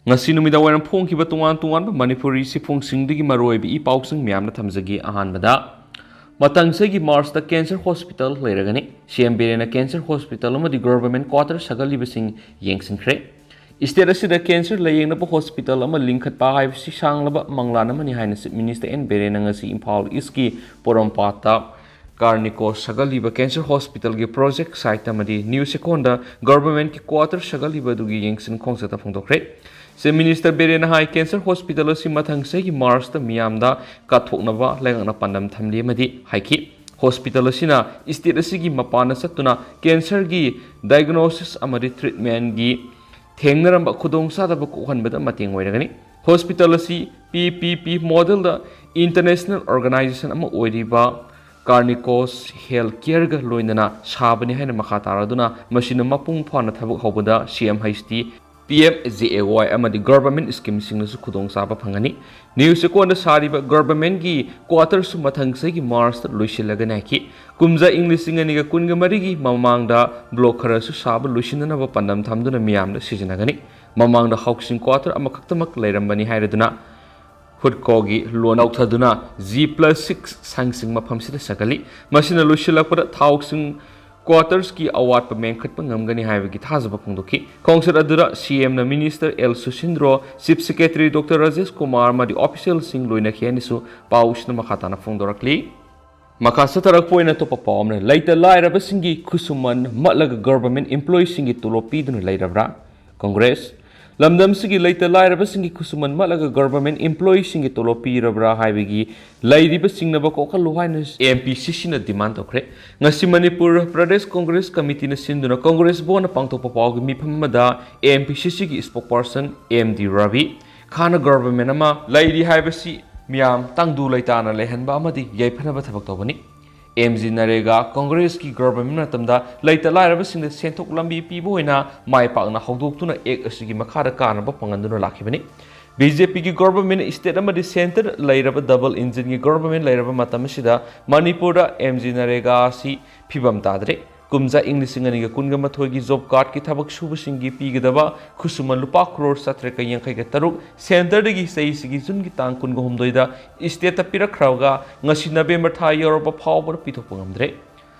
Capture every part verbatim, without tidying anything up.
ꯉꯁꯤ ꯅꯨꯃꯤꯗꯥꯡ ꯋꯥꯏꯔꯝ ꯐꯣꯡꯈꯤꯕ ꯇꯣꯉꯥꯟ ꯇꯣꯉꯥꯟꯕ ꯃꯅꯤꯄꯨꯔꯤ ꯁꯤꯐꯣꯡꯁꯤꯡꯗꯒꯤ ꯃꯔꯨꯑꯣꯏꯕ ꯏ ꯄꯥꯎꯁꯤꯡ ꯃꯌꯥꯝꯅ ꯊꯝꯖꯒꯦ꯫ ꯑꯍꯥꯟꯕꯗ, ꯃꯊꯪ ꯆꯍꯤꯒꯤ ꯃꯥꯔꯆꯇ ꯀꯦꯟꯁꯔ ꯍꯣꯁꯄꯤꯇꯥꯜ ꯂꯩꯔꯒꯅꯤ꯫ ꯁꯤ ꯑꯦꯝ ꯕꯤꯔꯦꯟꯅ ꯀꯦꯟꯁꯔ ꯍꯣꯁꯄꯤꯇꯥꯜ ꯑꯃꯗꯤ ꯒꯣꯚꯔꯟꯃꯦꯟꯠ ꯀ꯭ꯋꯥꯇꯔ ꯁꯥꯒꯠꯂꯤꯕꯁꯤꯡ ꯌꯦꯡꯁꯤꯟꯈ꯭ꯔꯦ꯫ ꯁ꯭ꯇꯦꯠ ꯑꯁꯤꯗ ꯀꯦꯟꯁꯔ ꯂꯥꯌꯦꯡꯅꯕ ꯍꯣꯁꯄꯤꯇꯥꯜ ꯑꯃ ꯂꯤꯡꯈꯠꯄ ꯍꯥꯏꯕꯁꯤ ꯁꯥꯡꯂꯕ ꯃꯪꯂꯥꯟ ꯑꯃꯅꯤ ꯍꯥꯏꯅ ꯆꯤꯐ ꯃꯤꯅꯤꯁꯇꯔ ꯑꯦꯟ ꯕꯤꯔꯦꯟꯅ ꯉꯁꯤ ꯏꯝꯐꯥꯜ ꯏꯁꯀꯤ ꯄꯣꯔꯣꯝꯄꯥꯠꯇ ꯀꯥꯔꯅꯤꯀꯣ ꯁꯥꯒꯠꯂꯤꯕ ꯀꯦꯟꯁꯔ ꯍꯣꯁꯄꯤꯇꯥꯜꯒꯤ ꯄ꯭ꯔꯣꯖꯦꯛ ꯁꯥꯏꯠ ꯑꯃꯗꯤ ꯅ꯭ꯌꯨ ꯆꯦꯛꯀꯣꯟꯗ ꯒꯣꯚꯔꯟꯃꯦꯟꯠꯀꯤ ꯀ꯭ꯋꯥꯇꯔ ꯁꯥꯒꯠꯂꯤꯕ ꯑꯗꯨꯒꯤ ꯌꯦꯡꯁꯤꯟ ꯈꯣꯡꯆꯠꯇ ꯐꯣꯡꯗꯣꯛꯈ꯭ꯔꯦ꯫ ꯆꯤꯐ ꯃꯤꯅꯤꯁꯇꯔ ꯕꯤꯔꯦꯟꯅ ꯍꯥꯏ, ꯀꯦꯟꯁꯔ ꯍꯣꯁꯄꯤꯇꯥꯜ ꯑꯁꯤ ꯃꯊꯪ ꯆꯍꯤꯒꯤ ꯃꯥꯔꯆꯇ ꯃꯤꯌꯥꯝꯗ ꯀꯠꯊꯣꯛꯅꯕ ꯂꯩꯉꯥꯛꯅ ꯄꯥꯟꯗꯝ ꯊꯝꯂꯤ ꯑꯃꯗꯤ ꯍꯥꯏꯈꯤ, ꯍꯣꯁꯄꯤꯇꯥꯜ ꯑꯁꯤꯅ ꯁ꯭ꯇꯦꯠ ꯑꯁꯤꯒꯤ ꯃꯄꯥꯟꯗ ꯆꯠꯇꯨꯅ ꯀꯦꯟꯁꯔꯒꯤ ꯗꯥꯏꯒꯅꯣꯁꯤꯁ ꯑꯃꯗꯤ ꯇ꯭ꯔꯤꯠꯃꯦꯟꯠꯒꯤ ꯊꯦꯡꯅꯔꯝꯕ ꯈꯨꯗꯣꯡꯆꯥꯗꯕ ꯀꯣꯛꯍꯟꯕꯗ ꯃꯇꯦꯡ ꯑꯣꯏꯔꯒꯅꯤ꯫ ꯍꯣꯁꯄꯤꯇꯥꯜ ꯑꯁꯤ ꯄꯤ ꯄꯤ ꯄꯤ ꯃꯣꯗꯦꯜꯗ ꯏꯟꯇꯔꯅꯦꯁꯅꯦꯜ ꯑꯣꯔꯒꯅꯥꯏꯖꯦꯁꯟ ꯑꯃ ꯑꯣꯏꯔꯤꯕ ꯀꯥꯔꯅꯤꯀꯣꯁ ꯍꯦꯜꯊ ꯀꯦꯌꯔꯒ ꯂꯣꯏꯅꯅ ꯁꯥꯕꯅꯤ ꯍꯥꯏꯅ ꯃꯈꯥ ꯇꯥꯔꯗꯨꯅ ꯃꯁꯤꯅ ꯃꯄꯨꯡ ꯐꯥꯅ ꯊꯕꯛ ꯍꯧꯕꯗ C M H T, P M J A Y ꯑꯃꯗꯤ ꯒꯣꯚꯔꯟꯃꯦꯟꯠ ꯁ꯭ꯀꯤꯝꯁꯤꯡꯅꯁꯨ ꯈꯨꯗꯣꯡꯆꯥꯕ ꯐꯪꯒꯅꯤ꯫ ꯅ꯭ꯌꯨ ꯆꯦꯛꯀꯣꯟꯗ ꯁꯥꯔꯤꯕ ꯒꯣꯚꯔꯟꯃꯦꯟꯠꯒꯤ ꯀ꯭ꯋꯥꯇꯔꯁꯨ ꯃꯊꯪ ꯆꯍꯤꯒꯤ ꯃꯥꯔꯆꯇ ꯂꯣꯏꯁꯤꯜꯂꯒꯅꯤ ꯍꯥꯏꯈꯤ꯫ ꯀꯨꯝꯖꯥ ꯏꯪ ꯂꯤꯁꯤꯡ ꯑꯅꯤꯒ ꯀꯨꯟꯒ ꯃꯔꯤꯒꯤ ꯃꯃꯥꯡꯗ ꯕ꯭ꯂꯣꯛ ꯈꯔꯁꯨ ꯁꯥꯕ ꯂꯣꯏꯁꯤꯟꯅꯅꯕ ꯄꯥꯟꯗꯝ ꯊꯝꯗꯨꯅ ꯃꯤꯌꯥꯝꯗ ꯁꯤꯖꯤꯟꯅꯒꯅꯤ꯫ ꯃꯃꯥꯡꯗ ꯍꯥꯎꯁꯤꯡ ꯀ꯭ꯋꯥꯇꯔ ꯑꯃꯈꯛꯇꯃꯛ ꯂꯩꯔꯝꯕꯅꯤ ꯍꯥꯏꯔꯗꯨꯅ ꯍꯨꯠꯀꯣꯒꯤ ꯂꯣꯟ ꯂꯧꯊꯗꯨꯅ ꯖꯤ ꯄ꯭ꯂꯁ ꯁꯤꯛꯁ ꯁꯪꯁꯤꯡ ꯃꯐꯝꯁꯤꯗ ꯁꯥꯒꯠꯂꯤ꯫ ꯃꯁꯤꯅ ꯂꯣꯏꯁꯤꯜꯂꯛꯄꯗ ꯊꯥꯎꯁꯤꯡ ꯀ꯭ꯋꯥꯇꯔꯁꯀꯤ ꯑꯋꯥꯠꯄ ꯃꯦꯟꯈꯠꯄ ꯉꯝꯒꯅꯤ ꯍꯥꯏꯕꯒꯤ ꯊꯥꯖꯕ ꯐꯣꯡꯗꯣꯛꯈꯤ꯫ ꯈꯣꯡꯆꯠ ꯑꯗꯨꯗ ꯁꯤ ꯑꯦꯝꯅ minister L Susindro, chief secretary doctor Rajesh Kumar ꯑꯃꯗꯤ ꯑꯣꯐꯤꯁꯤꯌꯦꯜꯁꯤꯡ ꯂꯣꯏꯅꯈꯤ ꯍꯥꯏꯅꯁꯨ ꯄꯥꯎꯁꯤꯅ ꯃꯈꯥ ꯇꯥꯅ ꯐꯣꯡꯗꯣꯔꯛꯂꯤ꯫ ꯃꯈꯥ ꯆꯠꯊꯔꯛꯄ ꯑꯣꯏꯅ ꯑꯇꯣꯞꯄ ꯄꯥꯎ ꯑꯃꯅ, ꯂꯩꯇ ꯂꯥꯏꯔꯕꯁꯤꯡꯒꯤ ꯈꯨꯠꯁꯨꯃꯟ ꯃꯠꯂꯒ ꯒꯣꯚꯔꯟꯃꯦꯟꯠ ꯏꯝꯄ꯭ꯂꯣꯌꯤꯁꯤꯡꯒꯤ ꯇꯣꯂꯣꯞ ꯄꯤꯗꯨꯅ ꯂꯩꯔꯕ꯭ꯔꯥ? ꯀꯪꯒ꯭ꯔꯦꯁ꯫ ꯂꯝꯗꯝꯁꯤꯒꯤ ꯂꯩꯇ ꯂꯥꯏꯔꯕꯁꯤꯡꯒꯤ ꯈꯨꯠꯁꯨꯃꯟ ꯃꯠꯂꯒ ꯒꯣꯚꯔꯟꯃꯦꯟꯠ ꯏꯝꯄ꯭ꯂꯣꯌꯤꯁꯤꯡꯒꯤ ꯇꯣꯂꯣꯞ ꯄꯤꯔꯕ꯭ꯔꯥ ꯍꯥꯏꯕꯒꯤ ꯂꯩꯔꯤꯕ ꯆꯤꯡꯅꯕ ꯀꯣꯛꯍꯜꯂꯨ ꯍꯥꯏꯅ ꯑꯦꯝ ꯄꯤ ꯁꯤ ꯁꯤꯅ ꯗꯤꯃꯥꯟ ꯇꯧꯈ꯭ꯔꯦ꯫ ꯉꯁꯤ ꯃꯅꯤꯄꯨꯔ ꯄ꯭ꯔꯗꯦꯁ ꯀꯪꯒ꯭ꯔꯦꯁ ꯀꯃꯤꯇꯤꯅ ꯁꯤꯟꯗꯨꯅ ꯀꯪꯒ꯭ꯔꯦꯁ ꯚꯕꯟꯗ ꯄꯥꯡꯊꯣꯛꯄ ꯄꯥꯎꯒꯤ ꯃꯤꯐꯝ ꯑꯃꯗ ꯑꯦꯝ ꯄꯤ ꯁꯤ ꯁꯤꯒꯤ ꯏꯁꯄꯣꯛꯄꯔꯁꯟ ꯑꯦꯝ ꯗꯤ ꯔꯕꯤ ꯈꯥꯟꯅ ꯒꯣꯚꯔꯟꯃꯦꯟꯠ ꯑꯃ ꯂꯩꯔꯤ ꯍꯥꯏꯕꯁꯤ ꯃꯤꯌꯥꯝ ꯇꯪꯗꯨ ꯂꯩꯇꯥꯅ ꯂꯩꯍꯟꯕ ꯑꯃꯗꯤ ꯌꯥꯏꯐꯅꯕ ꯊꯕꯛ ꯇꯧꯕꯅꯤ꯫ ꯑꯦꯝ ꯖꯤ ꯅꯔꯦꯒꯥ ꯀꯪꯒ꯭ꯔꯦꯁꯀꯤ ꯒꯣꯚꯔꯟꯃꯦꯟꯠ ꯃꯇꯝꯗ ꯂꯩꯇ ꯂꯥꯏꯔꯕꯁꯤꯡꯗ ꯁꯦꯟꯊꯣꯛ ꯂꯝꯕꯤ ꯄꯤꯕ ꯑꯣꯏꯅ ꯃꯥꯏ ꯄꯥꯛꯅ ꯍꯧꯗꯣꯛꯇꯨꯅ ꯑꯦꯛ ꯑꯁꯤꯒꯤ ꯃꯈꯥꯗ ꯀꯥꯟꯅꯕ ꯐꯪꯍꯟꯗꯨꯅ ꯂꯥꯛꯈꯤꯕꯅꯤ꯫ ꯕꯤ ꯖꯦ ꯄꯤꯒꯤ ꯒꯣꯚꯔꯟꯃꯦꯟꯠ ꯁ꯭ꯇꯦꯠ ꯑꯃꯗꯤ ꯁꯦꯟꯇꯔ ꯂꯩꯔꯕ ꯗꯕꯜ ꯏꯟꯖꯤꯟꯒꯤ ꯒꯣꯚꯔꯟꯃꯦꯟꯠ ꯂꯩꯔꯕ ꯃꯇꯝ ꯑꯁꯤꯗ ꯃꯅꯤꯄꯨꯔꯗ ꯑꯦꯝ ꯖꯤ ꯅꯔꯦꯒꯥ ꯑꯁꯤ ꯐꯤꯕꯝ ꯇꯥꯗ꯭ꯔꯦ꯫ ꯀꯨꯝꯖꯥ ꯏꯪ ꯂꯤꯁꯤꯡ ꯑꯅꯤꯒ ꯀꯨꯟꯒ ꯃꯥꯊꯣꯏꯒꯤ ꯖꯣꯕ ꯀꯥꯔꯗꯀꯤ ꯊꯕꯛ ꯁꯨꯕꯁꯤꯡꯒꯤ ꯄꯤꯒꯗꯕ ꯈꯨꯠꯁꯨꯃꯟ ꯂꯨꯄꯥ ꯀ꯭ꯔꯣꯔ ꯆꯥꯇ꯭ꯔꯦꯠꯀ ꯌꯥꯡꯈꯩꯒ ꯇꯔꯨꯛ ꯁꯦꯟꯇꯔꯗꯒꯤ ꯆꯍꯤꯁꯤꯒꯤ ꯖꯨꯟꯒꯤ ꯇꯥꯡ ꯀꯨꯟꯒ ꯍꯨꯝꯗꯣꯏꯗ ꯏꯁꯇꯦꯠꯇ ꯄꯤꯔꯛꯈ꯭ꯔꯒ ꯉꯁꯤ ꯅꯕꯦꯝꯕꯔ ꯊꯥ ꯌꯧꯔꯕ ꯐꯥꯎꯕꯗ ꯄꯤꯊꯣꯛꯄ ꯉꯝꯗ꯭ꯔꯦ꯫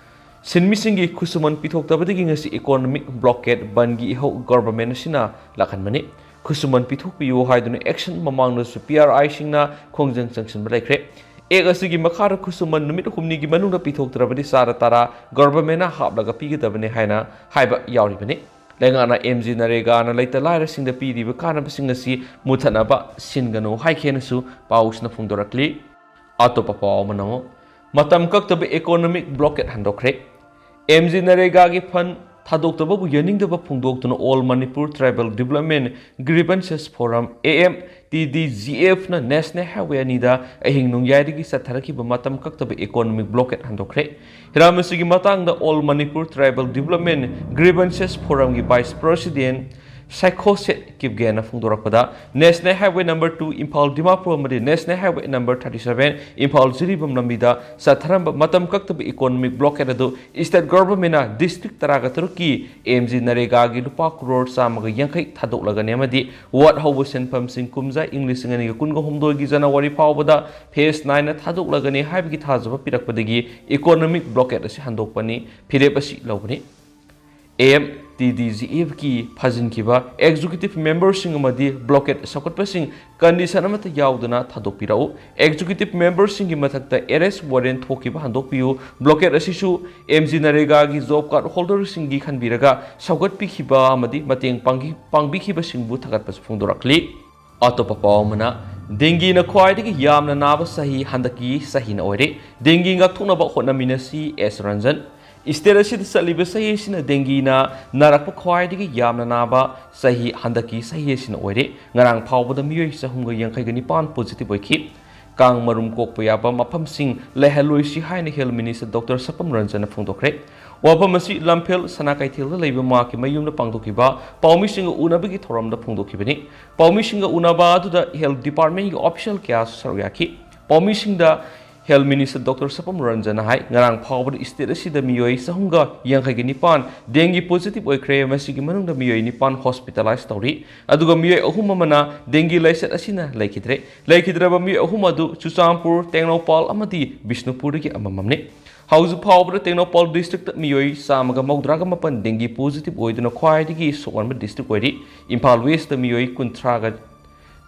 ꯁꯤꯟꯃꯤꯁꯤꯡꯒꯤ ꯈꯨꯠꯁꯨꯃꯟ ꯄꯤꯊꯣꯛꯇꯕꯗꯒꯤ ꯉꯁꯤ ꯏꯀꯣꯅꯣꯃꯤꯛ ꯕ꯭ꯂꯣꯀꯦꯠ ꯕꯟꯒꯤ ꯏꯍꯧ ꯒꯣꯚꯔꯟꯃꯦꯟ ꯑꯁꯤꯅ ꯂꯥꯛꯍꯟꯕꯅꯤ꯫ ꯈꯨꯠꯁꯨꯃꯟ ꯄꯤꯊꯣꯛꯄꯤꯌꯨ ꯍꯥꯏꯗꯨꯅ ꯑꯦꯛꯁꯟ ꯃꯃꯥꯡꯗꯁꯨ ꯄꯤ ꯑꯥꯔ ꯑꯥꯏꯁꯤꯡꯅ ꯈꯣꯡꯖꯪ ꯆꯪꯁꯤꯟꯕ ꯂꯩꯈ꯭ꯔꯦ꯫ ꯑꯦꯛ ꯑꯁꯤꯒꯤ ꯃꯈꯥꯗ ꯈꯨꯠꯁꯨꯃꯟ ꯅꯨꯃꯤꯠ ꯍꯨꯝꯅꯤꯒꯤ ꯃꯅꯨꯡꯗ ꯄꯤꯊꯣꯛꯇ꯭ꯔꯕꯗꯤ ꯆꯥꯗ ꯇꯔꯥ ꯒꯣꯚꯔꯟꯃꯦꯟꯅ ꯍꯥꯞꯂꯒ ꯄꯤꯒꯗꯕꯅꯤ ꯍꯥꯏꯅ ꯍꯥꯏꯕ ꯌꯥꯎꯔꯤꯕꯅꯤ꯫ ꯂꯩꯉꯥꯛꯅ ꯑꯦꯝ ꯖꯤ ꯅꯔꯦꯒꯥꯅ ꯂꯩꯇ ꯂꯥꯏꯔꯁꯤꯡꯗ ꯄꯤꯔꯤꯕ ꯀꯥꯟꯅꯕꯁꯤꯡ ꯑꯁꯤ ꯃꯨꯊꯠꯅꯕ ꯁꯤꯟꯒꯅꯨ ꯍꯥꯏꯈꯤ ꯍꯥꯏꯅꯁꯨ ꯄꯥꯎꯁꯤꯅ ꯐꯣꯡꯗꯣꯔꯛꯂꯤ꯫ ꯑꯇꯣꯞꯄ ꯄꯥꯎ ꯑꯃꯅ ꯑꯃꯨꯛ ꯃꯇꯝ ꯀꯛꯇꯕ ꯏꯀꯣꯅꯣꯃꯤꯛ ꯕ꯭ꯂꯣꯀꯦꯠ ꯍꯟꯗꯣꯛꯈ꯭ꯔꯦ꯫ ꯑꯦꯝ ꯖꯤ ꯅꯔꯦꯒꯥꯒꯤ ꯐꯟ ꯊꯥꯗꯣꯛꯇꯕꯕꯨ ꯌꯥꯅꯤꯡꯗꯕ ꯐꯣꯡꯗꯣꯛꯇꯨꯅ all Manipur tribal development grievances forum, A M T D G ꯑꯦꯐꯅ ꯅꯦꯁꯅꯦꯜ ꯍꯥꯏꯋꯦ ꯑꯅꯤꯗ ꯑꯍꯤꯡ ꯅꯣꯡꯌꯥꯏꯗꯒꯤ ꯆꯠꯊꯔꯛꯈꯤꯕ ꯃꯇꯝ ꯀꯛꯇꯕ ꯏꯀꯣꯅꯣꯃꯤꯛ ꯕ꯭ꯂꯣꯀꯦꯠ ꯍꯟꯗꯣꯛꯈ꯭ꯔꯦ꯫ ꯍꯤꯔꯝ ꯑꯁꯤꯒꯤ ꯃꯇꯥꯡꯗ all Manipur tribal development grievances ꯐꯣꯔꯝꯒꯤ ꯚꯥꯏꯁ ꯄ꯭ꯔꯦꯁꯤꯗꯦꯟ ꯁꯥꯏꯈꯣꯁꯦꯠ ꯀꯤꯞꯒꯦꯟꯅ ꯐꯣꯡꯗꯣꯔꯛꯄꯗ, national highway number two Imphal Dimapur ꯑꯃꯗꯤ national highway number thirty seven Imphal Jiribam ꯂꯝꯕꯤꯗ ꯆꯠꯊꯔꯝꯕ ꯃꯇꯝ ꯀꯛꯇꯕ ꯏꯀꯣꯅꯣꯃꯤꯛ ꯕ꯭ꯂꯣꯀꯦꯠ ꯑꯗꯨ ꯏꯁꯇꯦꯠ ꯒꯣꯚꯔꯟꯃꯦꯟꯅ ꯗꯤꯁꯇ꯭ꯔꯤꯛ ꯇꯔꯥꯒ ꯇꯔꯨꯛꯀꯤ ꯑꯦꯝ ꯖꯤ ꯅꯔꯦꯒꯥꯒꯤ ꯂꯨꯄꯥ ꯀ꯭ꯔꯣꯔ ꯆꯥꯝꯃꯒ ꯌꯥꯡꯈꯩ ꯊꯥꯗꯣꯛꯂꯒꯅꯤ ꯑꯃꯗꯤ ꯋꯥꯠꯍꯧꯕ ꯁꯦꯟꯐꯝꯁꯤꯡ ꯀꯨꯝꯖꯥ ꯏꯪ ꯂꯤꯁꯤꯡ ꯑꯅꯤꯒ ꯀꯨꯟꯒ ꯍꯨꯝꯗꯣꯏꯒꯤ ꯖꯅꯋꯥꯔꯤ ꯐꯥꯎꯕꯗ ꯐꯦꯁ ꯅꯥꯏꯅ ꯊꯥꯗꯣꯛꯂꯒꯅꯤ ꯍꯥꯏꯕꯒꯤ ꯊꯥꯖꯕ ꯄꯤꯔꯛꯄꯗꯒꯤ ꯏꯀꯣꯅꯣꯃꯤꯛ ꯕ꯭ꯂꯣꯀꯦꯠ ꯑꯁꯤ ꯍꯟꯗꯣꯛꯄꯅꯤ꯫ ꯐꯤꯔꯦꯞ ꯑꯁꯤ ꯂꯧꯕꯅꯤ꯫ A M T D G ꯑꯦꯐꯀꯤ ꯐꯥꯖꯤꯟꯈꯤꯕ ꯑꯦꯛꯖꯤꯀ꯭ꯌꯨꯇꯤꯚ ꯃꯦꯝꯕꯔꯁꯤꯡ ꯑꯃꯗꯤ ꯕ꯭ꯂꯣꯀꯦꯠ ꯁꯧꯒꯠꯄꯁꯤꯡ ꯀꯟꯗꯤꯁꯟ ꯑꯃꯠꯇ ꯌꯥꯎꯗꯅ ꯊꯥꯗꯣꯛꯄꯤꯔꯛꯎ꯫ ꯑꯦꯛꯖꯤꯀ꯭ꯌꯨꯇꯤꯚ ꯃꯦꯝꯕꯔꯁꯤꯡꯒꯤ ꯃꯊꯛꯇ ꯑꯦꯔꯦꯁ ꯋꯥꯔꯦꯟ ꯊꯣꯛꯈꯤꯕ ꯍꯟꯗꯣꯛꯄꯤꯌꯨ꯫ ꯕ꯭ꯂꯣꯀꯦꯠ ꯑꯁꯤꯁꯨ ꯑꯦꯝ ꯖꯤ ꯅꯔꯦꯒꯥꯒꯤ ꯖꯣꯕ ꯀꯥꯔꯗ ꯍꯣꯜꯗꯔꯁꯤꯡꯒꯤ ꯈꯟꯕꯤꯔꯒ ꯁꯧꯒꯠꯄꯤꯈꯤꯕ ꯑꯃꯗꯤ ꯃꯇꯦꯡ ꯄꯥꯡꯈꯤ-, ꯄꯥꯡꯕꯤꯈꯤꯕꯁꯤꯡꯕꯨ ꯊꯥꯒꯠꯄꯁꯨ ꯐꯣꯡꯗꯣꯔꯛꯂꯤ꯫ ꯑꯇꯣꯞꯄ ꯄꯥꯎ ꯑꯃꯅ, ꯗꯦꯡꯒꯤꯅ ꯈ꯭ꯋꯥꯏꯗꯒꯤ ꯌꯥꯝꯅ ꯅꯥꯕ ꯆꯍꯤ ꯍꯟꯗꯛꯀꯤ ꯆꯍꯤꯅ ꯑꯣꯏꯔꯦ꯫ ꯗꯦꯡꯒꯤ ꯉꯥꯛꯊꯣꯛꯅꯕ ꯍꯣꯠꯅꯃꯤꯟꯅꯁꯤ, ꯑꯦꯁ ꯔꯟꯖꯟ꯫ ꯏꯁꯇꯦꯠ ꯑꯁꯤꯗ ꯆꯠꯂꯤꯕ ꯆꯍꯤ ꯑꯁꯤꯅ ꯗꯦꯡꯒꯤꯅ ꯅꯥꯔꯛꯄ ꯈ꯭ꯋꯥꯏꯗꯒꯤ ꯌꯥꯝꯅ ꯅꯥꯕ ꯆꯍꯤ ꯍꯟꯗꯛꯀꯤ ꯆꯍꯤ ꯑꯁꯤꯅ ꯑꯣꯏꯔꯦ꯫ ꯉꯔꯥꯡ ꯐꯥꯎꯕꯗ ꯃꯤꯑꯣꯏ ꯆꯍꯨꯝꯒ ꯌꯥꯡꯈꯩꯒ ꯅꯤꯄꯥꯟ ꯄꯣꯖꯤꯇꯤꯚ ꯑꯣꯏꯈꯤ꯫ ꯀꯥꯡ ꯃꯔꯨꯝ ꯀꯣꯛꯄ ꯌꯥꯕ ꯃꯐꯝꯁꯤꯡ ꯂꯩꯍꯜꯂꯣꯏꯁꯤ ꯍꯥꯏꯅ ꯍꯦꯜꯊ ꯃꯤꯅꯤꯁꯇꯔ ꯗꯣꯛꯇꯔ ꯁꯄꯝ ꯔꯟꯖꯟꯅ ꯐꯣꯡꯗꯣꯛꯈ꯭ꯔꯦ꯫ ꯋꯥꯐꯝ ꯑꯁꯤ ꯂꯝꯐꯦꯜ ꯁꯅꯥ ꯀꯩꯊꯦꯜꯗ ꯂꯩꯕ ꯃꯍꯥꯛꯀꯤ ꯃꯌꯨꯝꯗ ꯄꯥꯡꯊꯣꯛꯈꯤꯕ ꯄꯥꯎꯃꯤꯁꯤꯡꯒ ꯎꯅꯕꯒꯤ ꯊꯧꯔꯝꯗ ꯐꯣꯡꯗꯣꯛꯈꯤꯕꯅꯤ꯫ ꯄꯥꯎꯃꯤꯁꯤꯡꯒ ꯎꯅꯕ ꯑꯗꯨꯗ ꯍꯦꯜꯊ ꯗꯤꯄꯥꯔꯠꯃꯦꯟꯒꯤ ꯑꯣꯐꯤꯁꯤꯌꯦꯜ ꯀꯌꯥꯁꯨ ꯁꯔꯨꯛ ꯌꯥꯈꯤ꯫ ꯄꯥꯎꯃꯤꯁꯤꯡꯗ Health Minister Doctor Sapam Ranjana ꯍꯥꯏ, ꯉꯔꯥꯡ ꯐꯥꯎꯕꯗ state ꯑꯁꯤꯗ ꯃꯤꯑꯣꯏ ꯆꯍꯨꯝꯒ ꯌꯥꯡꯈꯩꯒ ꯅꯤꯄꯥꯟ dengue positive ꯑꯣꯏꯈ꯭ꯔꯦ꯫ ꯃꯁꯤꯒꯤ ꯃꯅꯨꯡꯗ ꯃꯤꯑꯣꯏ ꯅꯤꯄꯥꯟ hospitalize ꯇꯧꯔꯤ꯫ ꯑꯗꯨꯒ ꯃꯤꯑꯣꯏ ꯑꯍꯨꯝ ꯑꯃꯅ dengue ꯂꯥꯏꯆꯠ ꯑꯁꯤꯅ ꯂꯩꯈꯤꯗ꯭ꯔꯦ꯫ ꯂꯩꯈꯤꯗ꯭ꯔꯕ ꯃꯤꯑꯣꯏ ꯑꯍꯨꯝ ꯑꯗꯨ ꯆꯨꯔꯆꯥꯟꯄꯨꯔ, ꯇꯦꯡꯅꯧꯄꯥꯜ ꯑꯃꯗꯤ ꯕꯤꯁꯅꯨꯄꯨꯔꯗꯒꯤ ꯑꯃꯃꯝꯅꯤ꯫ ꯍꯧꯖꯤꯛ ꯐꯥꯎꯕꯗ ꯇꯦꯡꯅꯧꯄꯥꯜ districtꯇ ꯃꯤꯑꯣꯏ ꯆꯥꯝꯃꯒ ꯃꯧꯗ꯭ꯔꯥꯒ ꯃꯥꯄꯟ dengue positive ꯑꯣꯏꯗꯨꯅ ꯈ꯭ꯋꯥꯏꯗꯒꯤ ꯁꯣꯛꯍꯟꯕ district ꯑꯣꯏꯔꯤ꯫ ꯏꯝꯐꯥꯜ Westꯇ ꯃꯤꯑꯣꯏ ꯀꯨꯟꯊ꯭ꯔꯥꯒ